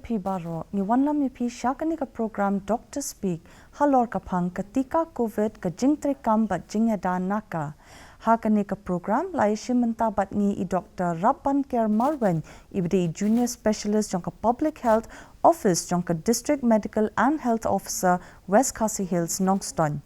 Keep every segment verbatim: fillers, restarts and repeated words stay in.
Phi baroh, ngi wanlam ïa phi sha kane ka program Doctor Speak, halor ka phang ka tika covid, ka jingtrei kam bad jingïada na ka. Ha kane ka program la ïashim bynta bad ngi i Doctor Rabanker Marwein, iba dei i Junior Specialist jong ka Public Health Office jong ka District Medical and Health Officer, West Khasi Hills, Nongstoiñ.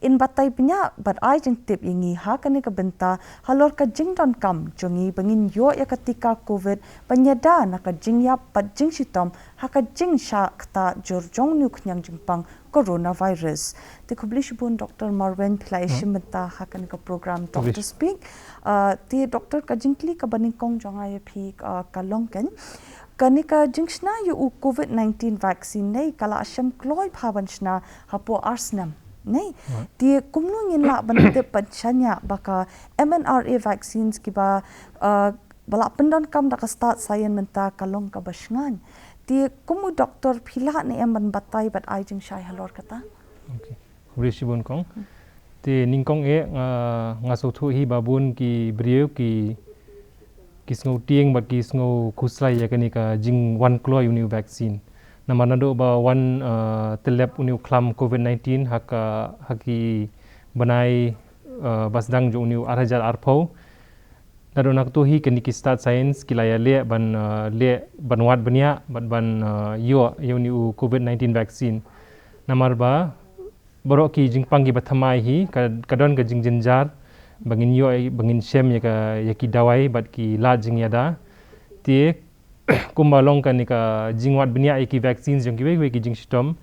In batai bniah bad ai jingtip ïa ngi ha kane ka bynta halor ka jingdonkam jong ngi ba ngin ïoh ïa ka tika covid ban ïada na ka jingïap bad jingshitom ha ka jingshah ktah jur jong une u khñiang jingpang coronavirus. Te khublei shibun Doctor Marwein, phi la ïashim bynta ha kane ka program Doctor Speak. Ah, te Doctor, ka jingkylli kaba nyngkong jong nga ïa phi, ah, ka long kane. Kane ka jingshna ïa u covid nineteen vaccine ne ka la shim kloi bha ban shna hapoh ar snem ne. Te kumno ngin lah ban tip ban shaniah ba ka M N R A vaccines kiba, ah, ba la pyndonkam da ka stad science mynta ka long kaba shngaiñ. Te kum u doctor phi lah ne em ban batai bad ai jingshai halor kata? Okay. Khublei shibun kong. Te nyngkong eh nga, nga sngewthuh hi ba bun ki briew ki, ki sngewtieng bad ki sngewkhuslai ïa kane ka jingwan kloi une u vaccine. Namar naduh ba wan, ah, tyllep une u khlam covid nineteen ha ka, ha ki bnai, ah, ba sdang jong une u ar hajar arphew. Naduh na kato hi kine ki stad science ki la ïaleh ban, ah, leh ban wad bniah bad ban, ah, ïoh ïa une u covid nineteen vaccine. Namar ba baroh ki jingpang kiba thymmai hi ka, ka don ka jingjynjar ba ngin ïoh, ba ngin shem ïa ka, ïa ki dawai bad ki lad jingïada. Te kumba long kane ka jingwad bniah ïa ki vaccines jong kiwei kiwei ki jingshitom.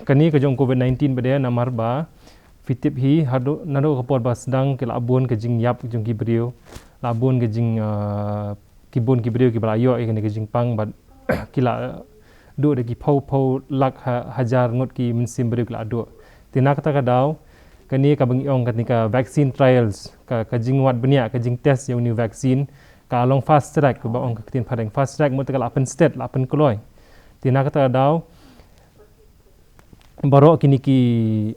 Kane ka jong covid nineteen ba dei namar ba phi tip hi haduh, naduh ka por ba sdang ki la bun ka jingïap jong ki briew, la bun ka jing, ah, ki bun ki briew kiba la ïoh ïa kane ka jingpang bad ki la duh da ki phew phew lak ha, hajar ngut ki mynsiem briew ki la duh. Te na kata ka daw kane kaba ngi ong kane ka vaccine trials, ka, ka jingwad bniah, ka jingtest ïa une u vaccine ka long fast track, ba ong ka ktien phareng fast track, mut ka la pynsted, la pynkloi. Te na kata ka daw baroh kine ki,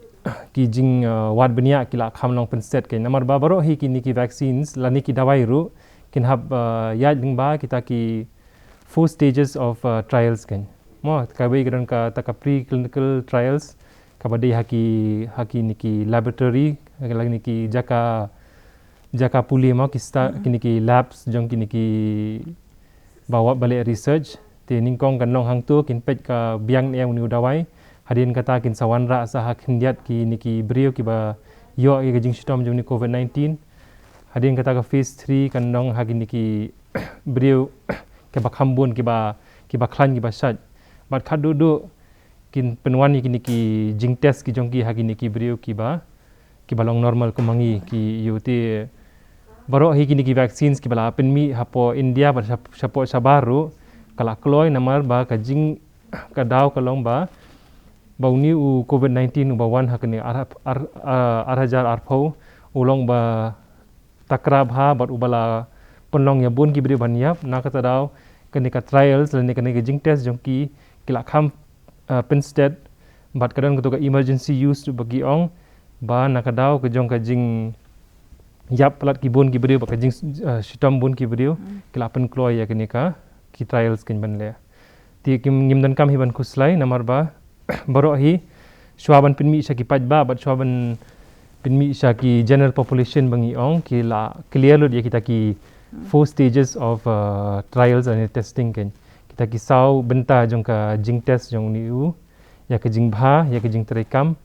ki jing, uh, wad bniah ki la kham long pynsted kane. Namar ba baroh hi kine ki vaccines lane ki dawai ruh kin hap, uh, ïaid lyngba kita ki four stages of, uh, trials kane. Mo, kawei ka don kata ka preclinical trials, kaba dei ha ki, ha kine ki laboratory, ha kine ki jaka, jaka pule mo, ki sta, kine ki labs jong kine ki ba wad ba leh research. Te nyngkong kan long hangto kin peit ka biang ne em une u dawai. Hadien kata kin sa wanrah sa ha khyndiat kine ki briew kiba ïoh ïa ka jingshitom jong une covid nineteen. Hadien kata ka phase three kan long ha kine ki briew kiba kham bun, kiba, kiba khlaiñ, kiba shait. Bad khadduh duh kin pynwan ïa kine ki jingtest ki jong ki ha kine ki briew kiba, kiba long normal kum ma ngi ki ïoh. Te baroh hi kine ki vaccines kiba la pynmih hapoh India bad shap-, shapoh shabar ruh ka la kloi namar ba ka jing, ka daw ka long ba, ba une u covid nineteen uba wan ha kane ar, ar, ar, ar hajar arphew u long ba takra bha bad uba la pynlong ïa bun ki briew ban ïap. Na kata daw kane ka trials lane kane ka jingtest jong ki ki la kham, uh, pynsted bad ka don kato ka emergency use ba ki ong, ba na ka daw ka jong ka jingïap palat ki bun ki briew bad ka jing, uh, shitom bun ki briew ki la pynkloi ïa kane ka ki trials kane ban leh. Te kim, ngim donkam hi ban khuslai namar ba baroh hi shuwa ban pynmih sha ki paidbah bad shuwa ban pynmih sha ki general population ba ngi ong ki la clear lut ïa kita ki four stages of, uh, trials and testing kane. Kita ki saw bynta jong ka jingtest jong une u, ïa ka jingbha, ïa ka jingtrei kam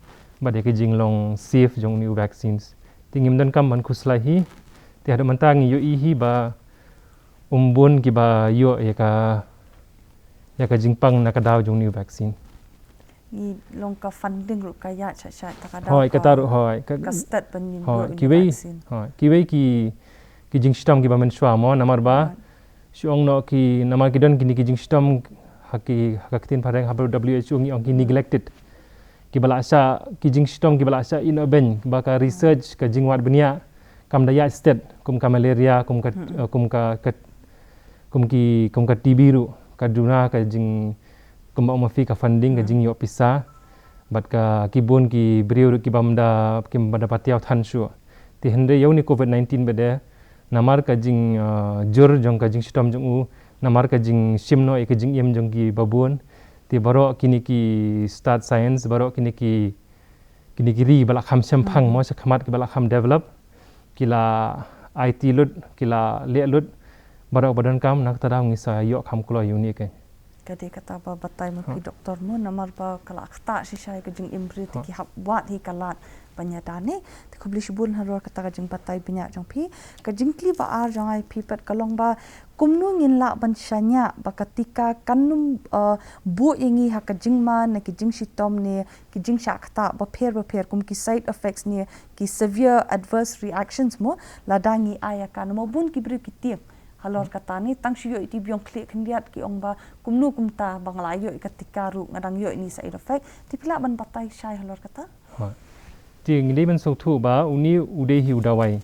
bad ïa ka jinglong safe jong une u vaccines. Te ngim donkam ban khuslai hi. Te haduh mynta ngi ïohi hi ba um bun kiba ïoh ïa ka, ïa ka jingpang na ka daw jong une u vaccine. Ngi long ka funding ruh ka ïaid sha, sha ta ka daw. Hoi, kata ruh hoi. Ka, ka stet ban ïoh ïa une u vaccine. Hoi, kiwei ki, ki jingshitom kiba mynshuwa mo namar ba shu ong noh ki, namar ki don kine ki jingshitom ha ki, ha ka ktien phareng ha W H O ngi ong ki neglected. Kiba la shah, ki jingshitom kiba la shah ïehnoh beiñ ba ka research, ka jingwad bniah kam da ïaid stet, kum ka malaria, kum ka, eh, kum ka, ka, kum ki, kum ka T B ruh ka duna ka jing, kumba ong ma phi ka funding, ka jingïoh pisa. Bad ka ki bun ki briew ruh ki bym da, ki bym da patiaw than shuh. Te hynrei ïa une covid nineteen ba dei namar ka jing, eh, jur jong ka jingshitom jong u Namar ka jingshim noh ïa ka jingim jong ki babun. Te baroh kine ki stad science, baroh kine ki, kine ki ri ba la kham shemphang, mo, shakhmat ki ba la kham develop, ki la aiti lut, ki la leh lut. Baroh ba donkam, na kata daw ngi sa ïoh kham kloi ïa une, keiñ. Ka dei kata ba batai ma phi, Doctor, mo, namar ba ka la ktah shisha ïa ka jingim briew, te ki hap wad hi ka lad ban ïada ne. Te khublei shibun halor kata ka jingbatai bniah jong phi. Ka jingkylli ba ar jong nga ïa phi pat ka long ba kumno ngin lah ban shaniah ba ka tika kan nym, uh, buh ïa ngi ha ka jingma ne ki jingshitom ne ki jingshah ktah bapher bapher, kum ki side effects ne ki severe adverse reactions, mo, lada ngi ai ïa ka, namar bun ki briew ki tieng halor kata ne, tang shu ïoh ïa ki biang khlieh khyndiat ki ong ba kumno kumta ba nga la ïoh ïa ka tika ruh nga dang ïoh ïa ini side effect. Te phi lah ban batai shai halor kata? Hooid. Te ngi dei ban sngewthuh ba une u dei hi u dawai.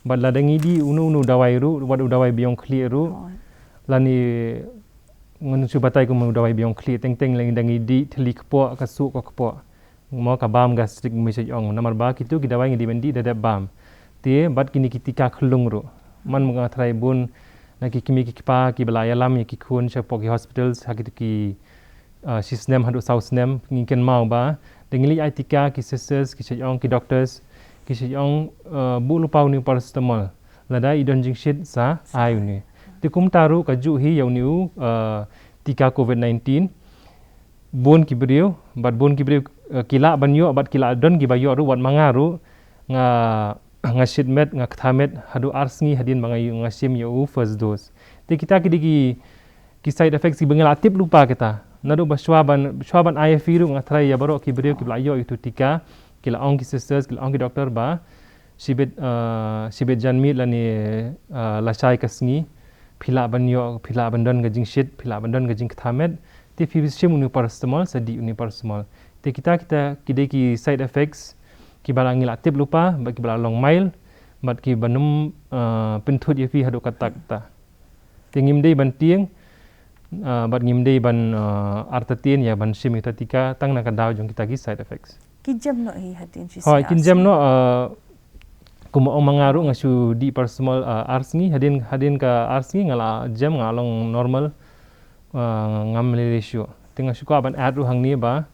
Bad lada ngi dih uno uno u dawai ruh, wat u dawai biang khlieh ruh, hooid, lane ngan shu batai kum u dawai biang khlieh, teng teng lada ngi dih thylli kpoh, ka suh ka kpoh, mo, ka bam gastric, mih sha ong. Namar ba kito ki dawai ngi dei ban dih da dep bam. Te bad kine ki tika khyllung ruh, man ma nga tharai bun na ki kmie ki kpa ki ba la ïalam ïa ki khun shapoh ki hospitals ha kito ki, uh, shi snem haduh saw snem, ngi kynmaw ba da ngi leit ai tika, ki sisters ki shu ong, ki doctors ki shu ong, uh, buh lypa une u paracetamol, lada i don jingshit sa ai une. Te kumta ruh ka juh hi ïa une u, uh, tika covid nineteen. Bun ki briew, bad bun ki briew, uh, ki lah ban ïoh, bad ki lah don ki ba ïoh ruh, wat ma nga ruh, nga, nga shit met, nga ktha met haduh ar sngi hadien ba nga ïoh, nga shim ïa u first dose. Te kita ki dei ki, ki side effects ki ba ngi la tip lypa kita. Naduh ba shuwa ban, shuwa ban ai ïa phi ruh nga tharai ïa baroh ki briew ki ba la ïoh ïa uto u tika, ki la ong ki sisters, ki la ong ki doctor ba shibit, uh, shibit janmiet lane, uh, lashai ka sngi phi lah ban ïoh, phi lah ban don ka jingshit, phi lah ban don ka jingktha met. Te phi shim une u paracetamol, sa dih une u paracetamol. Te kita, kita ki dei ki side effects ki ba la ngi la tip lypa, bad ki ba la long mild, bad ki ba nym, uh, pynthut ïa phi haduh katta katta. Te ngim dei ban tieng, uh, bad ngim dei ban, uh, artatien ïa ban shim ïa uta u tika tang na ka daw jong kita ki side effects. Ki jem noh hi hadien shi sngi, hooid, kin jem noh, uh, kum ong ma nga ruh nga shu dih paracetamol, uh, ar sngi, hadien, hadien ka ar sngi nga la jem, nga long normal, uh, ngam lei lei shuh. Te nga shu kwah ban add ruh hangne ba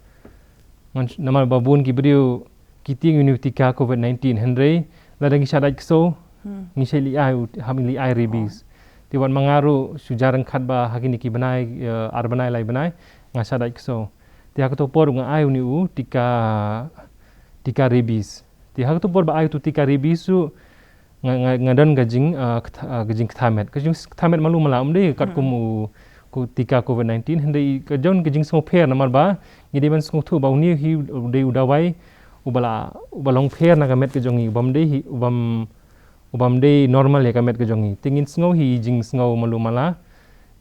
ngan sh-, namar ba bun ki briew ki tieng ïa une u tika covid nineteen, hynrei lada ngi shah dait ksew, hmm, ngi shah leit ai u, hap leit ai rabies. Oh. Te wat ma nga ruh shu jar ryngkat ba ha kine ki bnai, eh, ar bnai lai bnai nga shah dait ksew. Te ha kato por nga ai une u tika, tika rabies. Te ha kato por ba ai uto u tika rabies ruh nga, nga, nga don ka jing, ah, ktha-, ah, ka jingktha met. Ka jingktha met malu mala, ym dei katkum, hmm, u, ko-, tika covid nineteen, hynrei ka don ka jingsngewpher namar ba ngi dei ban sngewthuh ba une hi u dei u dawai u ba la, u ba long pher na ka met ka jong ngi, u bym dei hi, u bym, u bym dei normal ïa ka met ka jong ngi. Te ngin sngew hi jingsngew malu mala.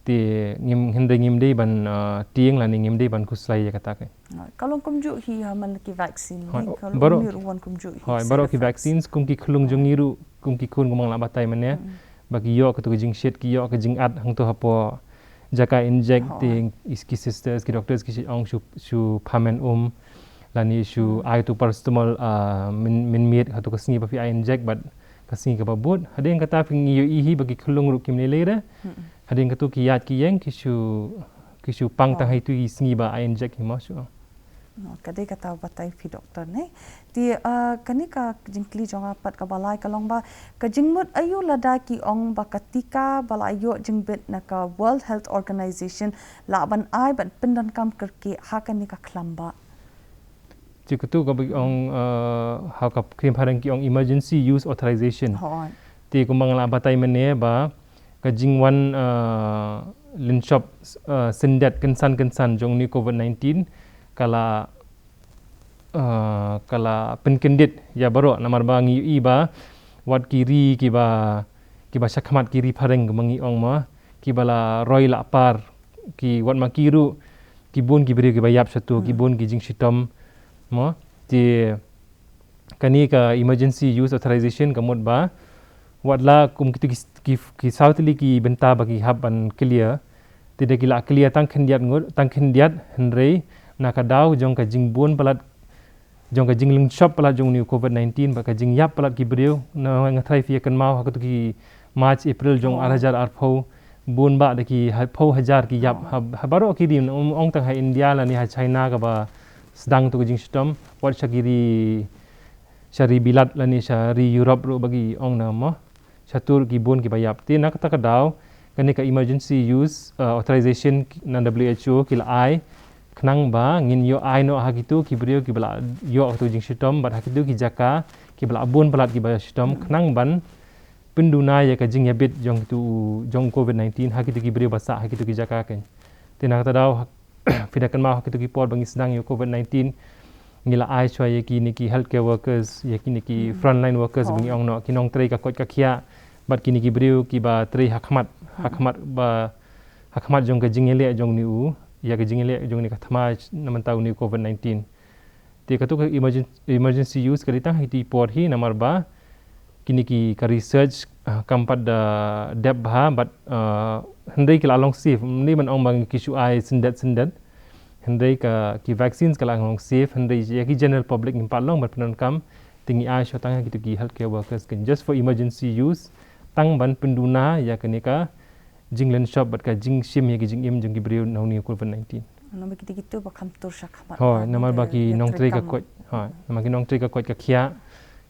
Te ngim, hynrei ngim dei ban, ah, tieng lane ngim dei ban khuslai ïa kata, keiñ. Ka long kumjuh hi ha man ki vaccine. Hooid, hi, ka long baroh, ym wan kumjuh hi, hooid, side effects. Baroh ki vaccines, kum ki khyllung jong ngi ruh, kum ki khun, kum nga la batai mynne, hmm, ba ki ïoh kato ka jingshit, ki ïoh ka jingat hangto hapoh jaka inject, hooid, te is ki sisters, ki doctors ki shu ong shu, shu phamen um lane shu, hmm, ai uto u paracetamol, ah, myn, mynmiet hato ka sngi ba phi ai inject bad ka sngi kaba bud. Hadien kata phi, ngi ïohi hi ba ki khyllung ruh kim lei lei re. Hmm. Hadien kato ki ïaid ki ïeng ki shu, ki shu pang, oh, tang ha itu i sngi ba ai inject hi, mo, shu. No, ka dei kata batai phi, doctor, ne. Te, ah, kane ka jingkylli jong nga pat kaba lai ka long ba ka jingmut aïu lada ki ong ba ka tika ba la ïoh jingbit na ka World Health Organization lah ban ai ban pyndonkam kyrkieh ha kane ka khlam ba. Te kato kaba ong, eh, ha ka ktien phareng ki ong emergency use authorization. Hooid. Te kumba nga la batai mynne ba ka jingwan, eh, lynshop, eh, syndet kynsan kynsan jong une u covid nineteen ka la, eh, ka la pynkyndit ïa baroh namar ba ngi ïohi ba wat ki ri kiba, kiba shakhmat, ki ri phareng kumba ngi ong, mo, kiba la roi la par, ki, wat ma ki ruh ki bun ki briew kiba ïap shato, ki, hmm, bun ki jingshitom, mo. Te kane ka emergency use authorization ka mut ba wat la kum kito ki, ki, ki saw tylli ki bynta ba ki hap ban clear, te da ki la clear tang khyndiat ngut, tang khyndiat, hynrei na ka daw jong ka jingbun palat, jong ka jinglynshop palat jong une u covid nineteen bad ka jingïap palat ki briew, na nga tharai phi ïa kynmaw ha kato ki March, April jong, oh, ar hajar arphew, bun bah da ki ha-, phew hajar ki ïap. Ha, ha baroh ki ri, ym ong tang ha India lane ha China kaba sdang tu ka jingshitom, wat sha ki ri, sha ri Bilat lane sha ri Europe ruh ba ki ong na mo. Sha tur ki bun kiba ïap. Te na kata ka daw, kane ka emergency use, uh, authorization na W H O ki la ai, khnang ba ngin ïoh ai noh ha kitu ki briew kiba la ïoh katu jingshitom, bad ha kitu ki jaka kiba la bun palat kiba shitom, khnang ban pynduna ïa ka jingïabit jong kitu, jong covid nineteen ha kitu ki briew ba sah ha kitu ki jaka kein. Te na kata daw, phi da kynmaw ha kitu ki por ba ngi sdang ïa covid nineteen, ngi la ai shuwa ïa kine ki healthcare workers, ïa kine ki frontline workers ba ngi ong noh, ki nongtrei ka koit ka khiah, bad kine ki briew kiba trei ha khmat, ha khmat ba, ha khmat jong ka jingïaleh jong une u, ïa ka jingïaleh jong une ka thma na mynta une u covid nineteen. Te katu ka emergen-, emergency use ka dei tang ha kiti por hi namar ba kine ki ka research, ah, kam pat da dep bha, bad, ah, hynrei ki la long safe, ym dei ban ong ba ngi ki shu ai syndet syndet. Hynrei ka ki vaccines ka la long safe, hynrei ïa ki general public ngim pat long ban pyndonkam, te ngi ai shuwa tang ha kitu ki healthcare workers kein, just for emergency use, tang ban pynduna ïa kane ka jinglen shop bad ka jingshim ïa ki jingim jong ki briew na une u covid nineteen. Namar kiti kitu ba kham tur sha khmat. Hooid, namar ba ki nongtrei ka koit. Hooid, namar ki nongtrei ka koit ka khiah,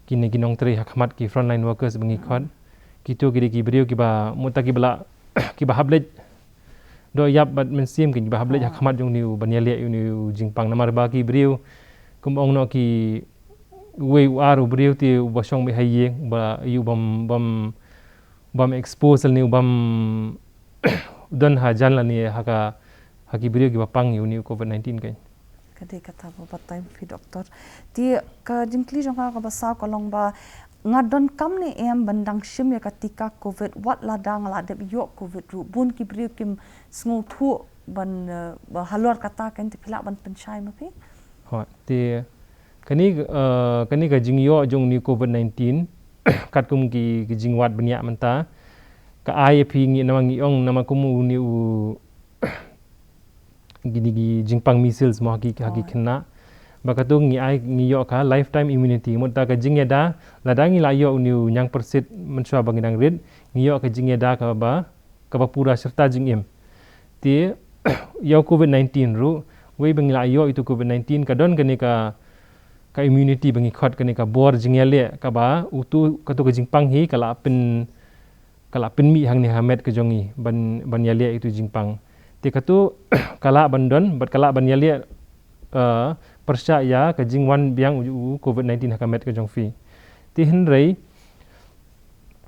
kine ki nongtrei ha khmat, ki frontline workers ba ngi khot. Kitu ki dei ki briew kiba, mynta kiba la, kiba hap leit doh ïap bad mynsiem, kiba hap leit ha khmat jong une u ban ïaleh ïa une u jingpang. Namar ba ki briew, kum ong noh, kiwei u ar u briew te uba shong beit ha ïing, ba ïoh bam, bam bam expose lane u bam don hajan lane ha ka, ha ki briew kiba pang ïa une u covid nineteen kein. Ka dei kata ba batai phi, Doctor. Te ka jingkylli jong nga kaba saw ka long ba nga donkam ne em ban dang shim ïa ka tika covid wat lada nga la dep ïoh covid ruh? Bun ki briew kim sngewthuh ban, eh, ba halor kata kein, te phi lah ban pynshai ma phi? Hooid, te kane, eh, kane ka jingïoh jong une u covid nineteen, katkum ki, ki jingwad bniah mynta, ka ai ïa phi, ngi, namar ngi ong, namar kum une u, kine ki jingpang measles mo ha ki, ha ki khynnah. Ba katu ngi ai, ngi ïoh ka lifetime immunity. Mut da ka jingïada, lada ngi la ïoh une u ñiangpyrsit mynshuwa ba ngi dang rit, ngi ïoh ka jingïada kaba, kaba pura shirta jingim. Te ïa u covid nineteen ruh, wei ba ngi la ïoh ïa u covid nineteen, ka don kane ka, ka immunity ba ngi khot, kane ka bor jingïaleh kaba utu, katu ka jingpang hi ka la pyn, ka la pynmih hangne ha met ka jong ngi ban, ban ïaleh ïa utu u jingpang. Te katu ka lah ban don, bad ka lah ban ïaleh, eh, pyrshah ïa ka jingwan biang u, u covid nineteen ha ka met ka jong phi. Te hynrei,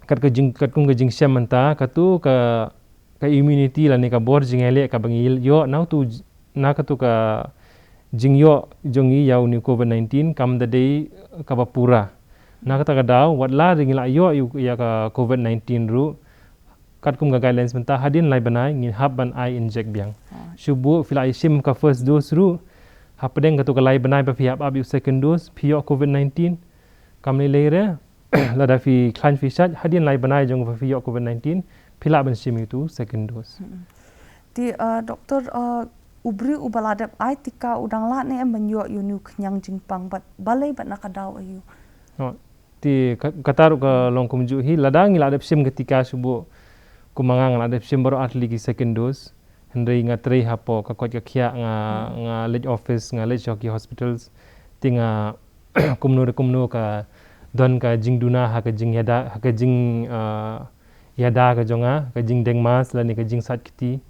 kat ka jing, katkum ka jingshem mynta, katu ka, ka immunity lane ka bor jingïaleh kaba ngi ïoh na utu j-, na katu ka jingïoh jong ngi ïa une u covid nineteen kam da dei kaba pura. Na kata ka daw, wat la ngi la ïoh ïa u, ïa ka covid nineteen ruh, katkum ka guidelines mynta, hadien lai bnai ngi hap ban ai inject biang. Shu buh phi la ïa shim ka first dose ruh, hapdeng katu ka lai bnai ba phi hap ap ïa u second dose, phi ïoh covid nineteen, kam lei lei re, lada phi khlaiñ phi shait, hadien lai bnai jong ba phi ïoh covid nineteen, phi lah ban shim ïa utu second dose. Te, eh, Doctor, eh, u briew uba la dep ai tika u dang lah ne em ban ïoh ïa une u khñiang jingpang, bad balei bad na ka daw aïu? Oh, te ka, kata ruh ka long kumjuh hi, lada ngi la dep shim ka tika shu buh, kum ma nga nga la dep shim baroh ar tylli ki second dose. Hynrei nga trei hapoh ka koit ka khiah, nga, nga leit office, nga leit sha ki hospitals. Te nga kumno re kumno ka don ka jingduna ha ka jingïada, ha ka jing, ah, ïada ka jong nga, ka jingdeng mask lane ka jingsait kti.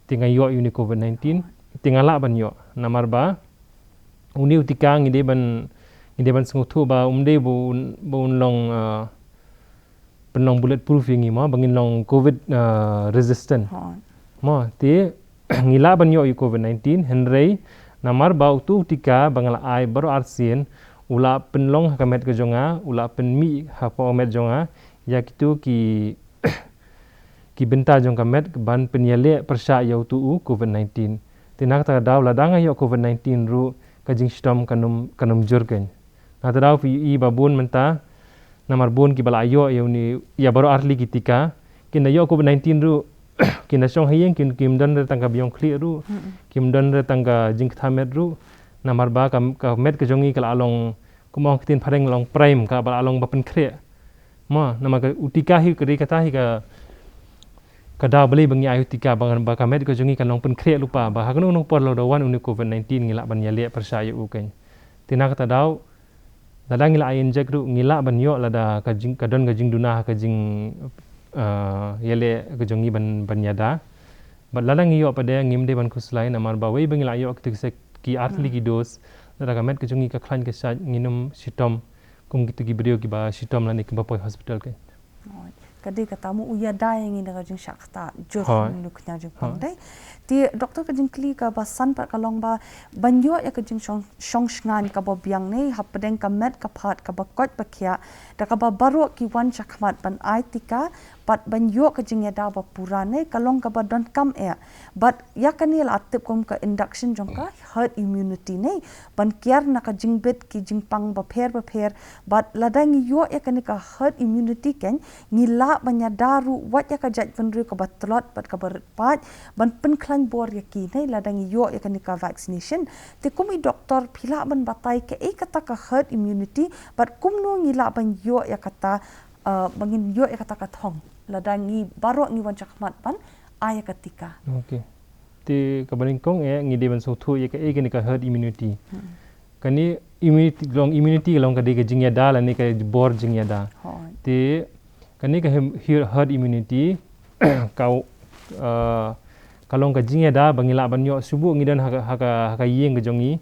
Te nga ïoh ïa une u covid nineteen. Te nga lah ban ïoh. Namar ba une u tika ngi dei ban, ngi dei ban sngewthuh ba um dei ba un, ba un long, ah, pynlong bulletproof ïa ngi mo, ba ngin long covid, ah, resistant. Mo, te ngi lah ban ïoh ïa u covid nineteen, hynrei namar ba utu u tika ba nga la ai baroh arsien, u la pynlong ha ka met ka jong nga, u la pynmih hapoh ka met jong nga ïa kitu ki, ki bynta jong ka met ban pynïaleh pyrshah ïa utu u covid nineteen. Te na kata ka daw lada nga ïoh covid nineteen ruh ka jingshitom kan ym, kan ym jur kein. Na kata daw phi ïohi ba bun mynta, namar bun kiba la ïoh ïa une, ïa baroh ar tylli ki tika, kin da ïoh covid nineteen ruh, kin da shong ha ïing, kin, kim don re tang ka biang khlieh ruh, kim don re tang ka jingktha met ruh, namar ba ka, ka met ka jong ngi ka la long, kum ong ka ktien phareng long prime, ka ba la long ba pynkhreh. Mo, namar ka u tika hi ka dei kata hi ka, ka daw balei ba ngi ai u tika, ba, ba ka met ka jong ngi kan long pynkhreh lypa, ba ha kano kano por lada wan une u covid nineteen ngi lah ban ïaleh pyrshah ïa u kein. Te na kata daw, lada ngi la ai inject ruh ngi lah ban ïoh lada ka jing, ka don ka jingduna ha ka jing, ah, ïaleh ka jong ngi ban, ban ïada. Bad lada ngi ïoh pat de ngim dei ban khuslai namar ba wei ba ngi la ïoh kito ki sek, ki artylli ki dose, lada ka met ka jong ngi ka khlaiñ ka shait ngin ym shitom kum kito ki briew kiba shitom lane kiba poi hospital kein. Ka dei kata mo u ïada ïa ngi na ka jingshah ktah jur. Hooid. Ngi u kñia jingpang dei. Te doktor, ka jingkylli kaba san pat ka long ba ban ïoh ïa ka jingshong, shong shngaiñ kaba biang ne hapdeng ka met ka phad kaba koit ba khiah da kaba baroh ki wan shakhmat ban ai tika bad ban ïoh ka jingïada ba pura ne ka long kaba donkam eh. Bad ïa kane la tip kum ka induction jong ka herd immunity ne ban kiar na ka jingbit ki jingpang bapher bapher. Bad lada ngi ïoh ïa kane ka herd immunity kein ngi lah ban ïada ruh wat ïa ka jaitbynriew kaba tlot bad kaba rit paid ban pynkhlaiñ bor ïa ki ne lada ngi ïoh ïa kane ka vaccination. Te kum i doktor phi lah ban batai kaei kata ka herd immunity bad kumno ngi lah ban ïoh ïa kata, ah, ba ngin ïoh ïa kata ka thong lada ngi baroh ngi wan shakhmat ban ai ïa ka tika. Okay. Te kaba nyngkong eh ngi dei ban sngewthuh ïa kaei kane ka herd immunity. Hmm. Kane immunity long, immunity long ka dei ka jingïada lane ka bor jingïada. Hooid. Te kane ka hem-, her-, herd immunity ka, ah, ka long ka jingïada ba ngi lah ban ïoh shuh ba ngi don ha ka, ha ka, ha ka ïing ka jong ngi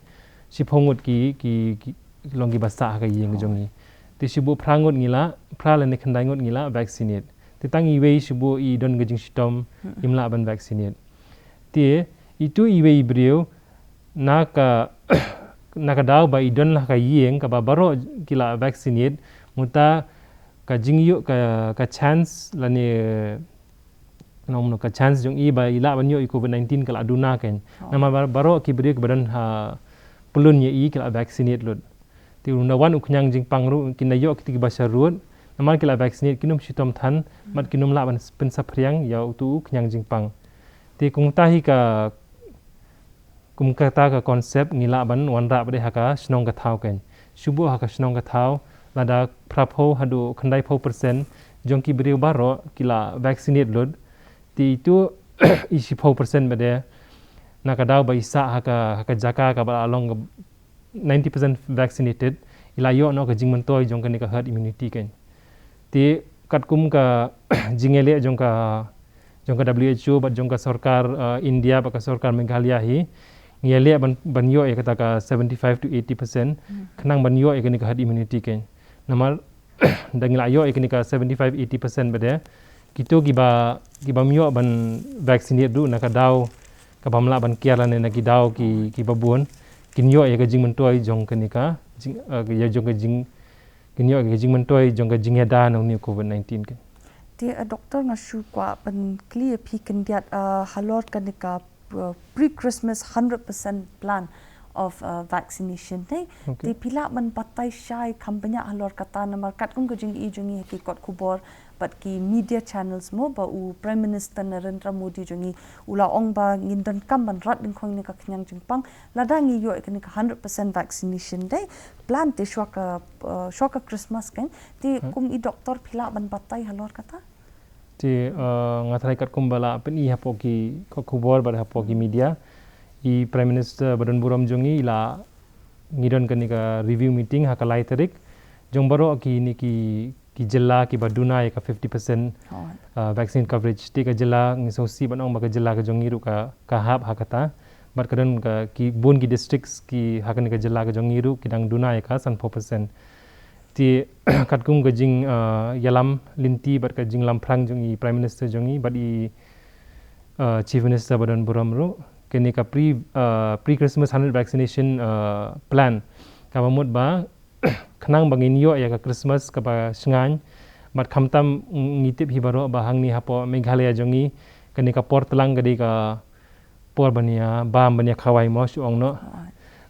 shiphew ngut ki, ki, ki long kiba sah ha ka ïing ka jong ngi. Te shuh ba phra ngut ngi lah, phra lane khyndai ngut ngi lah vaccinate. Te tang iwei shuh ba i don ka jingshitom, hmm, im lah ban vaccinate. Te itu iwei i briew na ka, na ka daw ba i don la ka ïing kaba baroh ki la vaccinate, mynta ka jingïoh ka, ka chance lane, nongno ka chance jong i ba i lah ban ïoh i covid nineteen ka la duna kein. Oh. Namar bar-, baroh ki briew kiba don ha pyllun ïa i ki la vaccinate lut. Te u na wan u khñiang jingpang ruh kin da ïoh kiti kiba sharud namar ki la vaccinate kin ym shitom than, hmm, bad kin ym lah ban pynsaphriang ïa utu u khñiang jingpang. Te kumta hi ka, kum kata ka concept ngi lah ban wanrah pat de ha ka shnong ka thaw kein. Shuh ba ha ka shnong ka thaw lada phraphew haduh khyndaiphew percent jong ki briew baroh ki la vaccinate lut. Te itu i shiphew percent pat de na ka daw ba i sah ha ka, ha ka jaka kaba la long ka ninety percent vaccinated, i la ïoh noh ka jingmyntoi jong kane ka herd immunity kein. Te katkum ka jingïaleh jong ka, jong ka W H O bad jong ka sorkar, uh, India bad ka sorkar Meghalaya hi, ngi ïaleh ban, ban ïoh ïa kata ka seventy-five to eighty percent, hmm, khnang ban ïoh ïa kane ka herd immunity kein. Namar da ngi la ïoh ïa kane ka seventy-five eighty percent pat de, kito kiba, kibym ïoh ban vaccinate ruh na ka daw kaba ym lah ban kiar lane na ki daw ki, kiba bun, kin ïoh ïa ka jingmyntoi jong kane ka jing, eh, ïa jong ka jing, kin ïoh ïa ka jingmyntoi jong ka jingïada na une u covid nineteen kein. Te, eh, doktor, nga shu kwah ban kylli ïa phi khyndiat, eh, halor kane ka, eh, pre-Christmas hundred percent plan of, eh, vaccination ne. Okay. Te phi lah ban batai shai kham bniah halor kata namar katkum ka jingïohi jong ngi ha ki kot khubor bad ki media channels mo ba u Prime Minister Narendra Modi jong ngi u la ong ba ngin donkam ban rat dyngkhong ïa kane ka khñiang jingpang lada ngi ïoh ïa kane ka hundred percent vaccination dei plan te shuwa ka, eh, shuwa ka Christmas kein. Te, hmm, kum i doktor phi lah ban batai halor kata? Te, eh, nga tharai katkum ba la pyni hapoh ki kot khubor bad hapoh ki, hmm, media, i Prime Minister ba don burom jong ngi i la, ngi don kane ka review meeting ha ka lai tarik jong baroh kine ki, ki jylla kiba duna ïa ka fifty percent, oh, uh, vaccine coverage. Te ka jylla ngi sngewsih ban ong ba ka jylla ka jong ngi ruh ka, ka hap ha kata. Bad ka don ka, ki bun ki districts ki ha kane ka jylla ka jong ngi ruh ki dang duna ïa ka sanphew percent. Te katkum ka jing, uh, ïalam lynti bad ka jinglamphrang jong i Prime Minister jong ngi bad i, uh, Chief Minister ba don burom ruh, kane ka pre, uh, pre-Christmas hundred vaccination, uh, plan kaba mut ba khnang ba ngin ïoh ïa ka Christmas kaba shngaiñ. Bad khamtam ngi tip hi baroh ba hangne hapoh Meghalaya jong ngi kane ka por tlang ka dei ka por ban ïa bam ban ïa khawai mo shu ong noh.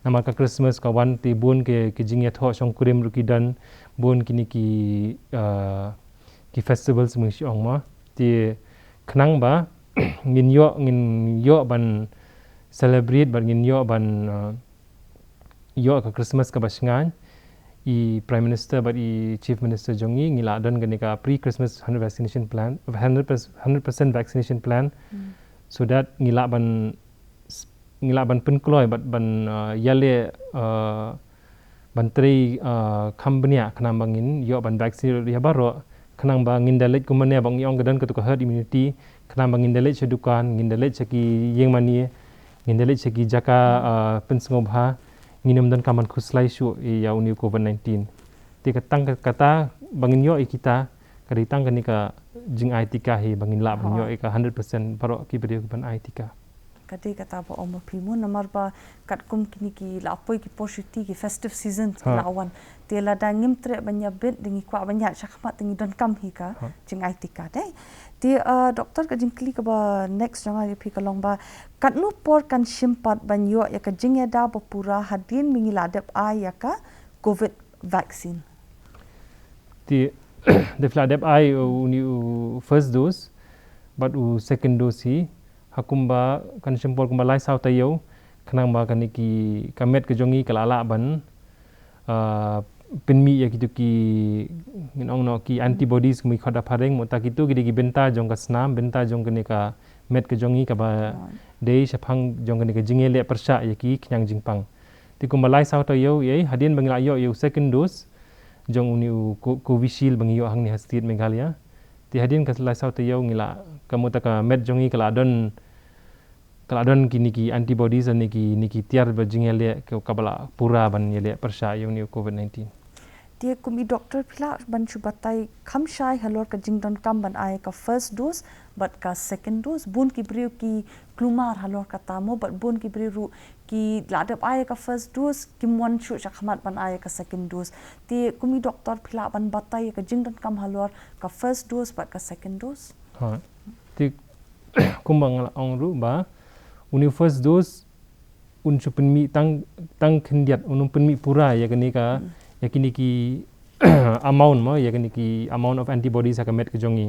Namar ka Christmas ka wan te bun ki, ki jingïathoh shongkurim ruh ki don, bun kine ki, uh, ki festivals mo shu ong mo. Te khnang ba ngin ïoh, ngin ïoh ban celebrate bad ngin ïoh ban, uh, ïoh ka Christmas kaba shngaiñ. i Prime Minister bad i Chief Minister jong ngi, ngi la don kane ka pre-Christmas hundred vaccination plan, hundred percent vaccination plan, so that ngi lah ban ngi lah ban pynkloi bad ban, uh, ïaleh, uh, ban trei, uh, kham bniah khnang ba ngin ïoh ban vaccine ïa baroh, khnang ba ngin da leit kumba ne ba ngi ong ka don katu ka herd immunity, khnang ba ngin da leit sha dukan, ngin da leit sha ki ïing mane, ngin da leit sha ki jaka, uh, pynsngewbha, ngin ym donkam ban khuslai shuh ïa une u COVID nineteen. Te ka tang ka, kata ba ngin ïoh ïa kita, ka dei tang kane ka jingai tika hi ba ngin lah ban ïoh ïa ka hundred percent baroh ki briew ki ban ai tika. Ka dei kata ba ong ma phi mo, namar ba katkum kine ki la poi ki por shuti, ki festive season ki la wan. Te lada ngim treh ban ïa bit, te ngi kwah ban ïa shakhmat, te ngi donkam hi ka jingai tika dei. Te, uh, Doctor, ka jingkylli kaba next jong nga ïa phi ka long ba katno por kan shim pat ban ïoh ïa ka jingïada ba pura hadien ba ngi la dep ai ïa ka COVID vaccine? Te, da phi la dep ai, uh, une u first dose bad u second dose hi, ha kumba kan shim por kumba lai saw taïew, khnang ba kane ki, ka met ka jong ngi ka la lah ban, uh, pynmih ïa kitu ki, ngin ong noh, ki antibodies kumba ki khot da phareng, mynta kitu ki dei ki bynta jong ka snam, bynta jong kane ka met ka jong ngi kaba dei shaphang jong kane ka jingïaleh pyrshah ïa ki khñiang jingpang. Te kumba lai saw taïew ïa, hadien ba ngi la ïoh ïa u second dose jong une u Co-, Covishield ba ngi ïoh hangne ha state Meghalaya. Te hadien ka lai saw taïew ngi la, ka mut ka met jong ngi ka la don, ka la don kine ki antibodies ne ki, ne ki tiar ba jingïaleh ka, kaba la pura ban ïaleh pyrshah ïa une u COVID nineteen. Te kum i doctor, phi lah ban shu batai kham shai halor ka jingdonkam ban ai ka first dose bad ka second dose? Bun ki briew ki kulmar halor kata mo, bad bun ki briew ruh ki la dep ai ka first dose kim wan shuh shakhmat ban ai ka second dose. Te kum i doctor, phi lah ban batai ka jingdonkam halor ka first dose bad ka second dose? Ha. Te kumba nga la ong ruh ba une u first dose un shu pynmih tang, tang khyndiat, un ym pynmih pura ïa kane ka, ïa kine ki amount mo, ïa kine ki amount of antibodies ha ka met ka jong ngi.